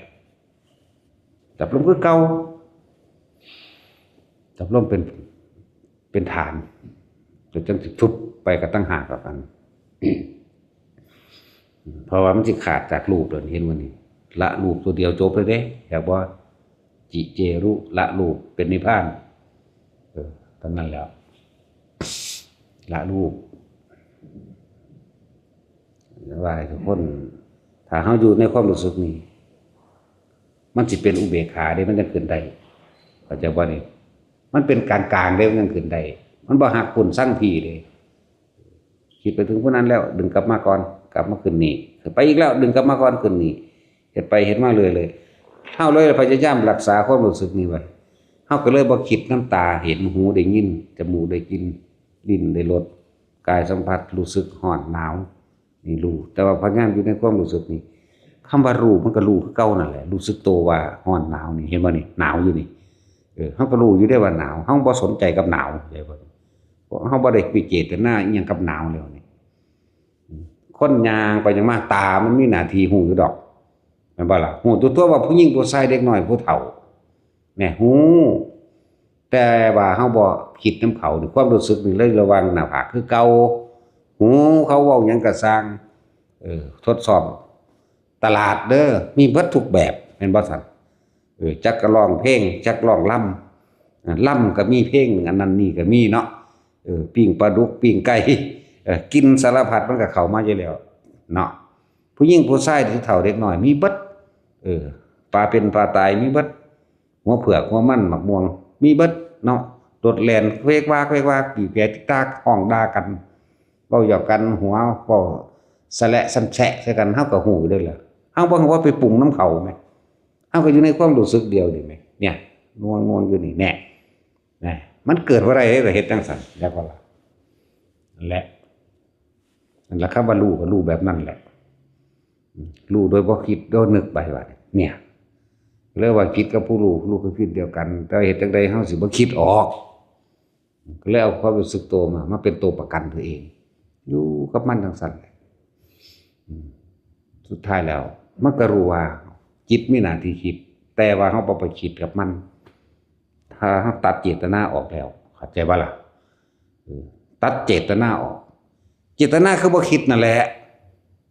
จับลมคือเก่า จับลมเป็น เป็นฐาน แล้วจั่งสิฟึบไปก็ต่างหากกัน เพราะว่ามันสิขาดจากรูปแล้ว เห็นบ่นี่ ละรูปตัวเดียวจบเลยเด้ เห็นบ่ จิเจรุ ละรูปเป็นนิพพาน เออ เท่านั้นแหล้ว ละรูป ว่าให้ทุกคน ถ้าเฮาอยู่ในความรู้สึกนี้ มันสิเป็นอุเบกขาเด้ มันจั่งขึ้นได้ เข้าใจบ่นี่ มันเป็นกลางๆเด้ มันจั่งขึ้นได้ มันบ่ฮักปุ้นซังพี้เด้ คิดไปถึงผู้นั้นแล้ว ดึงกลับมาก่อน กลับมาขึ้นนี่ ไปอีกแล้ว ดึงกลับมาก่อน ขึ้นนี่ เฮ็ดไปเฮ็ดมาเรื่อยเลย เฮาเลยพยายามรักษาความรู้สึกนี้ไว้ เฮาก็เลยบ่คิดนำตาเห็น หูได้ยิน จมูกได้กลิ่น ลิ้นได้รส กายสัมผัส รู้สึกร้อนหนาว นี่รู้ แต่ว่าพยายามอยู่ในความรู้สึกนี่ คำว่ารู้มันก็รู้คือเก่านั่นแหละ รู้สึกตัวว่าร้อนหนาวนี่ เห็นบ่นี่ หนาวอยู่นี่ เออ เฮาก็รู้อยู่เด้ว่าหนาว เฮาบ่สนใจกับหนาว เข้าใจบ่ เฮาบ่ได้มีเจตนาอิหยังกับหนาวแล้วนี่ อืม คนย่างไปย่างมา ตามันมีหน้าที่รู้อยู่ดอก แม่นบ่ล่ะ รู้ตัวๆว่าผู้หญิงผู้ชาย เด็กน้อยผู้เฒ่า แหน่ รู้ แต่ว่าเฮาบ่คิดนำเขานี่ ความรู้สึกนี่เลยระวังหน้าผากคือเก่า หูเขาเว้าหยังก็ซ่าง เออ ทดสอบตลาดเด้อ มีเบิดทุกแบบ แม่นบ่ซั่น? เออ จักก็ร้องเพลง จักร้องลำ อ่า ลำก็มีเพลง อันนั้นนี่ก็มีเนาะ เออ ปิ้งปลาดุก ปิ้งไก่ เออ กินสารพัดมันก็เข้ามาอยู่แล้วเนาะ ผู้หญิงผู้ชาย ผู้เฒ่าเด็กน้อย มีเบิด เออ ปลาเป็นปลาตาย มีเบิด หัวเผือก หัวมัน หมากม่วง มีเบิดเนาะ โลดแล่น เวกวาก เวกวาก บีบแตรติกตาก ฮ้องด่ากัน เว้าหยอกกัน หัว เว้าสะแหละส่ำแซะใส่กัน เฮาก็ฮู้อยู่เด้อล่ะ เฮาบ่ ว่าไปปรุงนำเขาแหม เฮาก็อยู่ในความรู้สึกเดียวนี่แหม เนี่ย นวลๆ อยู่นี่แน่ นะ มันเกิดบ่ได้เด้อ ก็เฮ็ดจั่งซั้น แล้วก็ล่ะ นั่นแหละ นั่นล่ะ คำว่ารู้ก็รู้แบบนั้นแหละ อืม รู้โดยบ่คิด โดยนึกไปว่า เนี่ย เรียกว่าจิตกับผู้รู้ รู้คือจิตเดียวกัน แต่เฮ็ดจั่งใดเฮาสิบ่คิดออก ก็เลยเอาความรู้สึกตัวมา มาเป็นตัวประกันตัวเอง อยู่กับมันจั่งซั้นแหละ อืม สุดท้ายแล้ว มันก็รู้ว่าจิตมีหน้าที่คิด แต่ว่าเฮาบ่ไปคิดกับมัน ถ้าเฮาตัดเจตนาออกแล้ว เข้าใจบ่ล่ะ? เออ ตัดเจตนาออก เจตนาคือบ่คิดนั่นแหละ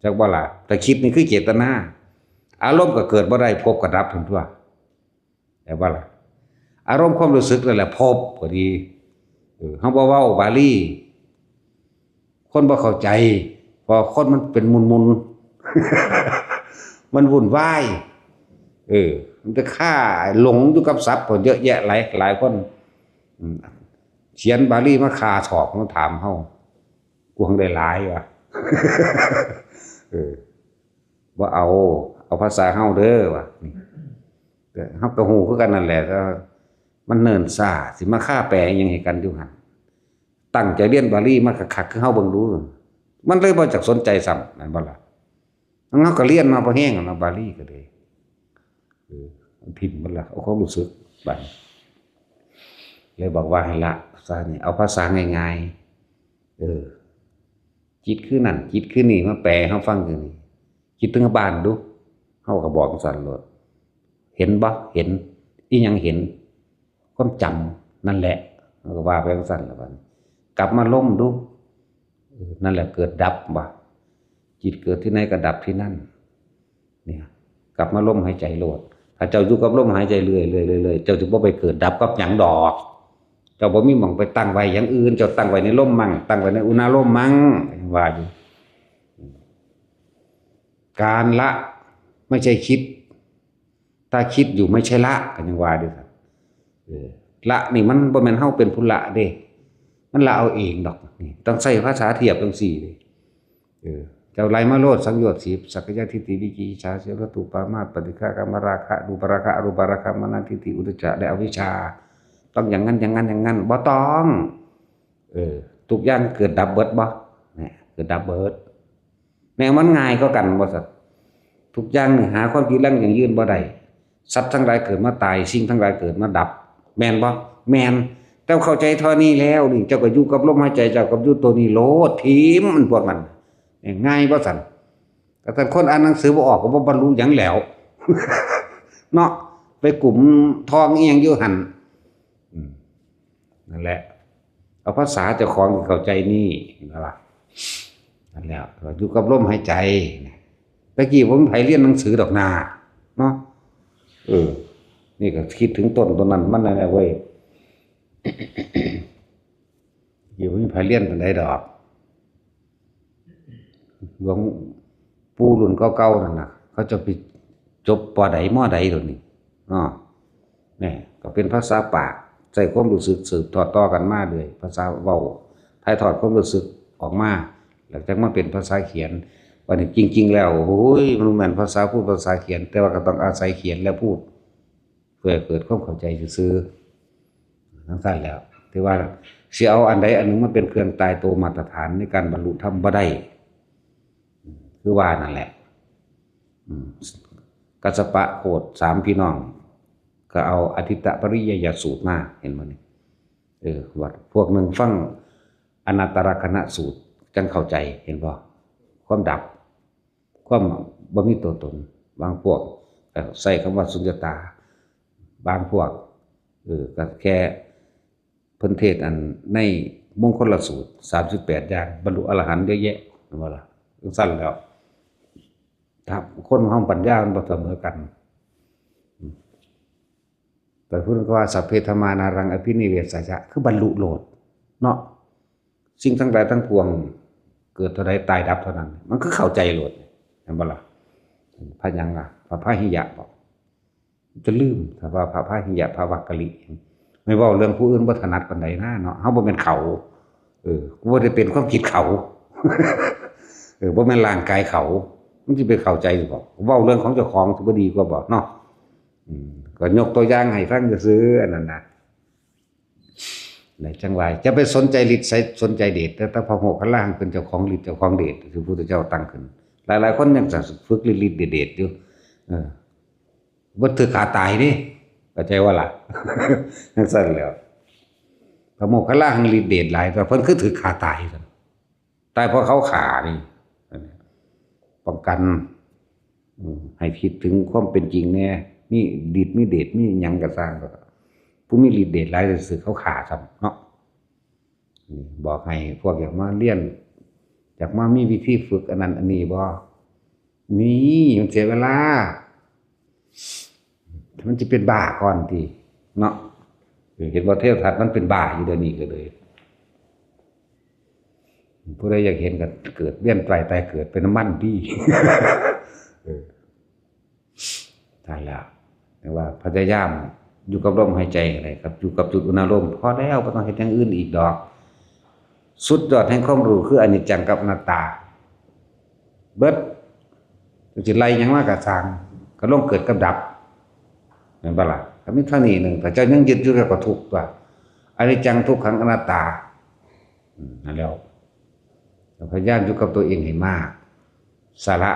จักบ่ล่ะ? แต่คิดนี่คือเจตนา อารมณ์ก็เกิดบ่ได้ ภพก็ดับพุ้นตั่ว แต่ว่าล่ะ อารมณ์ความรู้สึกนั่นแหละภพก็ดี เออ เฮาบ่เว้าบาลี คนบ่เข้าใจ เพราะคนมันเป็นมุนๆ มันวุ่นวาย เออ มันจะฆ่าหลงอยู่กับศัพท์พุ้นเยอะแยะหลาย หลายคน อืม เขียนบาลีมาฆ่าศอกมาถามเฮา กูหังได้หลายว่ะ เออ บ่เอา เอาภาษาเฮาเด้อว่ะ นี่ แต่เฮาก็ฮู้คือกันนั่นแหละ แต่มันเนิ่นช้า สิมาฆ่าแปลอิหยังให้กันอยู่หั่น ตั้งใจเรียนบาลีมาคักๆ คือเฮาเบิ่งดู มันเลยบ่จักสนใจซ้ำ แม่นบ่ล่ะ? เฮาก็เรียนมาพอแฮงแล้วเนาะ บาลีก็เลย เออ ถิ่มมันละ เอาความรู้สึก บัดนี้ เลยบอกว่าให้ละซะนี่ เอาภาษาง่ายๆ เออ จิตคือนั่น จิตคือนี่ มาแปลให้เฮาฟังอยู่นี่ คิดถึงบ้านดู เฮาก็บอกจั่งซั้นโลด เห็นบ่ เห็น อิหยังเห็น ความจำนั่นแหละ มันก็ว่าไปจั่งซั้นล่ะบัดนี้ กลับมาลมดู เออ นั่นแหละเกิดดับว่ะ จิตเกิดที่ไหนก็ดับที่นั่น เนี่ย กลับมาลมหายใจโลด ถ้าเจ้าอยู่กับลมหายใจเรื่อยๆ เรื่อยๆ เจ้าสิบ่ไปเกิดดับกับหยังดอก เจ้าบ่มีหม่องไปตั้งไว้อย่างอื่น เจ้าตั้งไว้ในลมมั่ง ตั้งไว้ในอุณาโลมมั่ง ว่าอยู่ การละไม่ใช่คิด ถ้าคิดอยู่ไม่ใช่ละ ก็ยังว่าอยู่ครับ เออ ละนี่มันบ่แม่นเฮาเป็นผู้ละเด้ มันละเอาเองดอก นี่ต้องใช้ภาษาเทียบจั่งซี้เด้ เออ เจ้าไล่มาโลด สังโยชน์สิบ สักกายทิฏฐิ วิจิกิจฉา สีลัตถุปามาส ปฏิฆะ กามราคะ รูปราคะ อรูปราคะ มานะทิฏฐิ อุทธัจจะ และอวิชชา ต้องอย่างนั้น อย่างนั้น อย่างนั้น บ่ต้อง เออ ทุกอย่างเกิดดับเบิดบ่ เนี่ย เกิดดับเบิด แนวมันง่ายกว่ากันบ่ซั่น ทุกอย่างนี่หาความจีรังยั่งยืนบ่ได้ สัตว์ทั้งหลายเกิดมาตาย สิ่งทั้งหลายเกิดมาดับ แม่นบ่ แม่น เจ้าเข้าใจเท่านี้แล้วนี่ เจ้าก็อยู่กับลมหายใจ เจ้าก็อยู่ตัวนี้โลด ถิ่มมันพวกนั้น ง่ายบ่ซั่น แต่ท่านคนอ่านหนังสือบ่ออกก็บ่บรรลุหยังแล้ว เนาะ ไปกุมทองอีหยังอยู่หั่น อืม นั่นแหละ เอาภาษาเจ้าของที่เข้าใจนี่ เห็นบ่ล่ะ? นั่นแหละ อยู่กับลมหายใจ ตะกี้บ่มีไผเรียนหนังสือดอกนา เนาะ เออ นี่ก็คิดถึงต้นต้นนั้นมันนั่นแหละเว้ย อยู่บ่มีไผเรียนปานใดดอก หลวงปู่รุ่นเก่าๆ นั่นน่ะ เขาเจ้าไปจบ ป.ใด ม.ใด โดดนี้ อ้อ แหม ก็เป็นภาษาปาก ใช้ความรู้สึกสืบทอดต่อกันมาเรื่อย ภาษาเว้า ถ่ายทอดความรู้สึกออกมา แล้วจั่งมาเป็นภาษาเขียน บัดนี้จริงๆ แล้ว โอ้ย มันบ่แม่นภาษาพูดภาษาเขียน แต่ว่าก็ต้องอาศัยเขียนและพูด เพื่อเกิดความเข้าใจซื่อๆ จั่งซั้นแหล้ว ถือว่าสิเอาอันใดอันหนึ่งมาเป็นเครื่องตายตัวมาตรฐานในการบรรลุธรรมบ่ได้ คือว่านั่นแหละ อืม กัสสปะโคตสามพี่น้อง ก็เอาอทิตตปริยยสูตรมา เห็นบ่นี่? เออ ว่าพวกหนึ่งฟังอนัตตลักษณสูตรจั่งเข้าใจ เห็นบ่? ความดับ ความบ่มีตัวตน บางพวกก็ใช้คำว่าสุญญตา บางพวก เออ ก็แค่เพิ่นเทศน์อันในมงคลสูตร สามสิบแปดอย่าง บรรลุอรหันต์เยอะแยะ เห็นบ่ล่ะ? จั่งซั้นแหล้ว ครับ คนเฮาปัญญามันบ่เสมอกัน แต่พุทธเจ้าว่า สัพเพธัมมานารังอภินิเวสยะ คือบรรลุโลดเนาะ สิ่งทั้งหลายทั้งปวง เกิดเท่าใดตายดับเท่านั้น มันคือเข้าใจโลด เห็นบ่ล่ะ พระหยังล่ะ พระพาหิยะบอก จะลืม ถ้าว่าพระพาหิยะ พระวักกะลิ ไม่เว้าเรื่องผู้อื่นบ่ถนัดปานใดนะเนาะ เฮาบ่แม่นเขา เออ บ่ได้เป็นความคิดเขา เออ บ่แม่นร่างกายเขา มันสิไปเข้าใจบ่ เว้าเรื่องของเจ้าของสิบ่ดีกว่าบ่เนาะ อืม ก็ยกตัวอย่างให้ฟังซื่อๆ อันนั้นนะ ในจังหวะ จะไปสนใจฤทธิ์ใส สนใจเดช แต่ แต่พระโมคคัลลาหังเป็นเจ้าของฤทธิ์เจ้าของเดช ที่พระพุทธเจ้าตั้งขึ้น หลายๆ คนยังจะฝึกฤทธิ์เดชอยู่ เออ บ่ถืกขาตายนี่ เข้าใจว่าล่ะ จังซั่นแหล้ว พระโมคคัลลาหังฤทธิ์เดชหลาย แต่เพิ่นคือถืกขาตายซั่น ตายเพราะเขาขานี่ ป้องกัน อืม ให้คิดถึงความเป็นจริงแน่ มีฤทธิ์มีเดช มีหยังก็ซ่าง ผู้มีฤทธิ์เดชหลายซื่อๆ เขาขาซ้ำเนาะ นี่บอกให้พวกอยากมาเรียน อยากมามีวิธีฝึกอันนั้นอันนี้บ่ มี มันเสียเวลา มันจะเป็นบ้าก่อนที่เนาะ เห็นว่าเทวทัตมันเป็นบ้าอยู่เดี๋ยวนี้ก็เลย ผู้ใดอยากเห็นก็เกิดเวียนว่ายตายเกิดเป็นน้ำมันดี เออ นั่นแหละ แต่ว่าพยายามอยู่กับลมหายใจอะไรครับ อยู่กับจุดอุณาโลม พอแล้ว บ่ต้องเฮ็ดอย่างอื่นอีกดอก สุดยอดแห่งความรู้คืออนิจจังกับอนัตตา เบิด สิไล่หยังมาก็ซ่าง ก็ลงเกิดกับดับ แม่นบ่ล่ะ ถ้ามีเท่านี้หนึ่ง ถ้าเจ้ายังยึดอยู่แล้วก็ทุกข์ตั๊ว อนิจจังทุกขังอนัตตา อืม นั่นแหล้ว พยายามอยู่กับตัวเองให้มาก สละ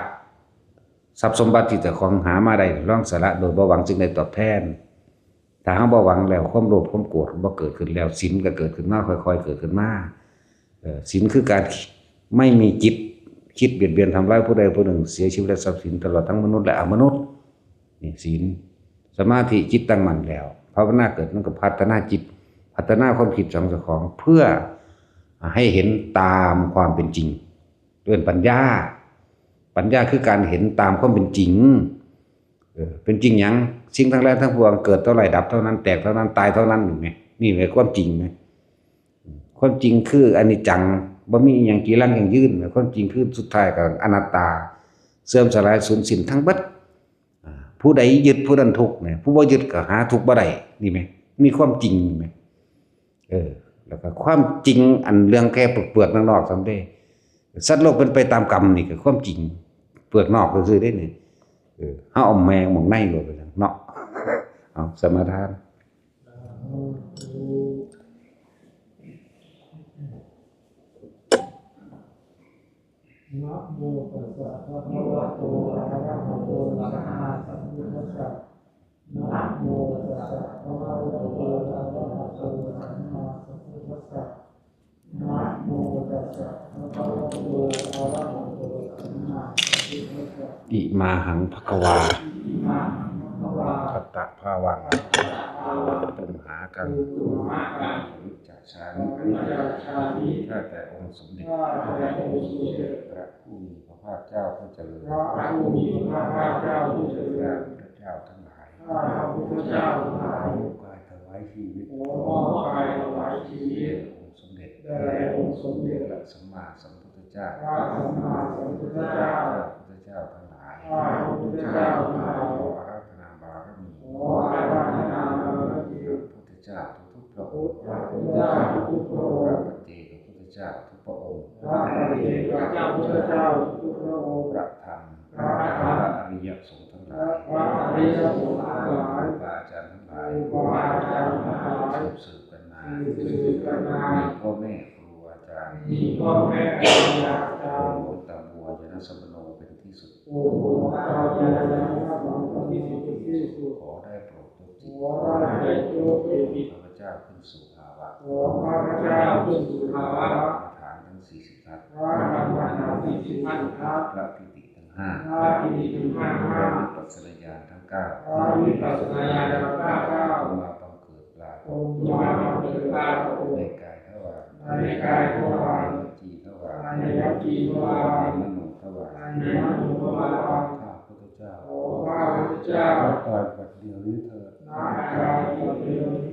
ทรัพย์สมบัติที่เจ้าของหามาได้ ลองสละโดยบ่หวังสิ่งใดตอบแทน ถ้าเฮาบ่หวังแล้ว ความโลภความโกรธก็บ่เกิดขึ้นแล้ว ศีลก็เกิดขึ้นมา ค่อยๆ เกิดขึ้นมา เอ่อ ศีลคือการไม่มีจิตคิดเบียดเบียนทำร้ายผู้ใดผู้หนึ่ง เสียชีวิตและทรัพย์สิน ตลอดทั้งมนุษย์และอมนุษย์ นี่ศีล สมาธิจิตตั้งมั่นแล้ว ภาวนาเกิด มันก็พัฒนาจิต พัฒนาความคิดของเจ้าของ เพื่อให้เห็นตามความเป็นจริง เรื่องปัญญา ปัญญาคือการเห็นตามความเป็นจริง เออ เป็นจริงหยัง สิ่งทั้งหลายทั้งปวงเกิดเท่าไหร่ดับเท่านั้น แตกเท่านั้น ตายเท่านั้น นี่แหม นี่แหมความจริงนะ ความจริงคืออนิจจัง บ่มีอิหยังจีรังยั่งยืน ความจริงคือสุดท้ายก็อนัตตา เสื่อมสลายสูญสิ้นทั้งเบิด อ่า ผู้ใดยึดผู้นั้นทุกข์เนี่ย ผู้บ่ยึดก็หาทุกข์บ่ได้ นี่แหม มีความจริง นี่แหม เออ แล้วก็ความจริงอันเรื่องแค่เปลือกๆ นอกๆ ซ้ำเด้ สัตว์โลกเป็นไปตามกรรมนี่ก็ความจริง เปลือกนอกซื่อๆ เด้นี่ เออ เฮาเอาแมงหม่องในโลดไปซั่นเนาะ เอาสมาทาน นะโมตัสสะภะคะวะโต อะระหะโต สัมมาสัมพุทธัสสะ นะโมตัสสะภะคะวะโต อะระหะโต สัมมาสัมพุทธัสสะ นะโมตัสสะภะคะวะโต อะระหะโต สัมมาสัมพุทธัสสะ อิมาหังภะคะวา อิมาหังภะคะวา พัตตะภาวัง พัตตะภาวัง ตุมหากัง ตุมหากัง ปริจจาชามิ ปริจจาชามิ ข้าแต่องค์สมเด็จ ข้าแต่องค์สมเด็จ พระผู้มีพระภาคเจ้าผู้เจริญ พระผู้มีพระภาคเจ้าผู้เจริญ ข้าพระพุทธเจ้าทั้งหลาย ข้าพระพุทธเจ้าทั้งหลาย ขอมอบกายถวายชีวิต ขอมอบกายถวายชีวิต แด่องค์สมเด็จ แด่องค์สมเด็จ พระสัมมาสัมพุทธเจ้า พระสัมมาสัมพุทธเจ้า ข้าพระพุทธเจ้าทั้งหลาย ข้าพระพุทธเจ้าทั้งหลาย ขออาราธนาบารมี ขออาราธนาบารมี พระพุทธเจ้าทุกๆ พระองค์ พระพุทธเจ้าทุกๆ พระองค์ พระปัจเจกพุทธเจ้าทุกพระองค์ พระปัจเจกพุทธเจ้าทุกพระองค์ พระธรรม พระธรรม พระอริยสงฆ์ทั้งหลาย พระอริยสงฆ์ทั้งหลาย ครูบาอาจารย์ทั้งหลาย ครูบาอาจารย์ทั้งหลาย สืบๆ กันมา สืบๆ กันมา มีพ่อแม่ครูอาจารย์ มีพ่อแม่ครูอาจารย์ องค์หลวงตาบัวยานสัมปันโนเป็นที่สุด องค์หลวงตาบัวยานสัมปันโนเป็นที่สุด ขอได้โปรดยกจิต ขอได้โปรดยกจิต ข้าพเจ้าขึ้นสู่ภาวะ ขอข้าพเจ้าขึ้นสู่ภาวะ กรรมฐานทั้งสี่สิบทัศน์ พระกรรมฐานสี่สิบทัศน์ พระปีติทั้งห้า พระปีติทั้งห้า พระวิปัสสนาญาณทั้งเก้า พระวิปัสสนาญาณทั้งเก้า จงมาบังเกิดปรากฏ จงมาบังเกิดปรากฏ ในกายทวาร ในกายทวาร ในวจีทวาร ในวจีทวาร ในมโนทวาร ในมโนทวาร ข้าพเจ้า ณ บัดเดี๋ยวนี้เถิด ณ บัดเดี๋ยวนี้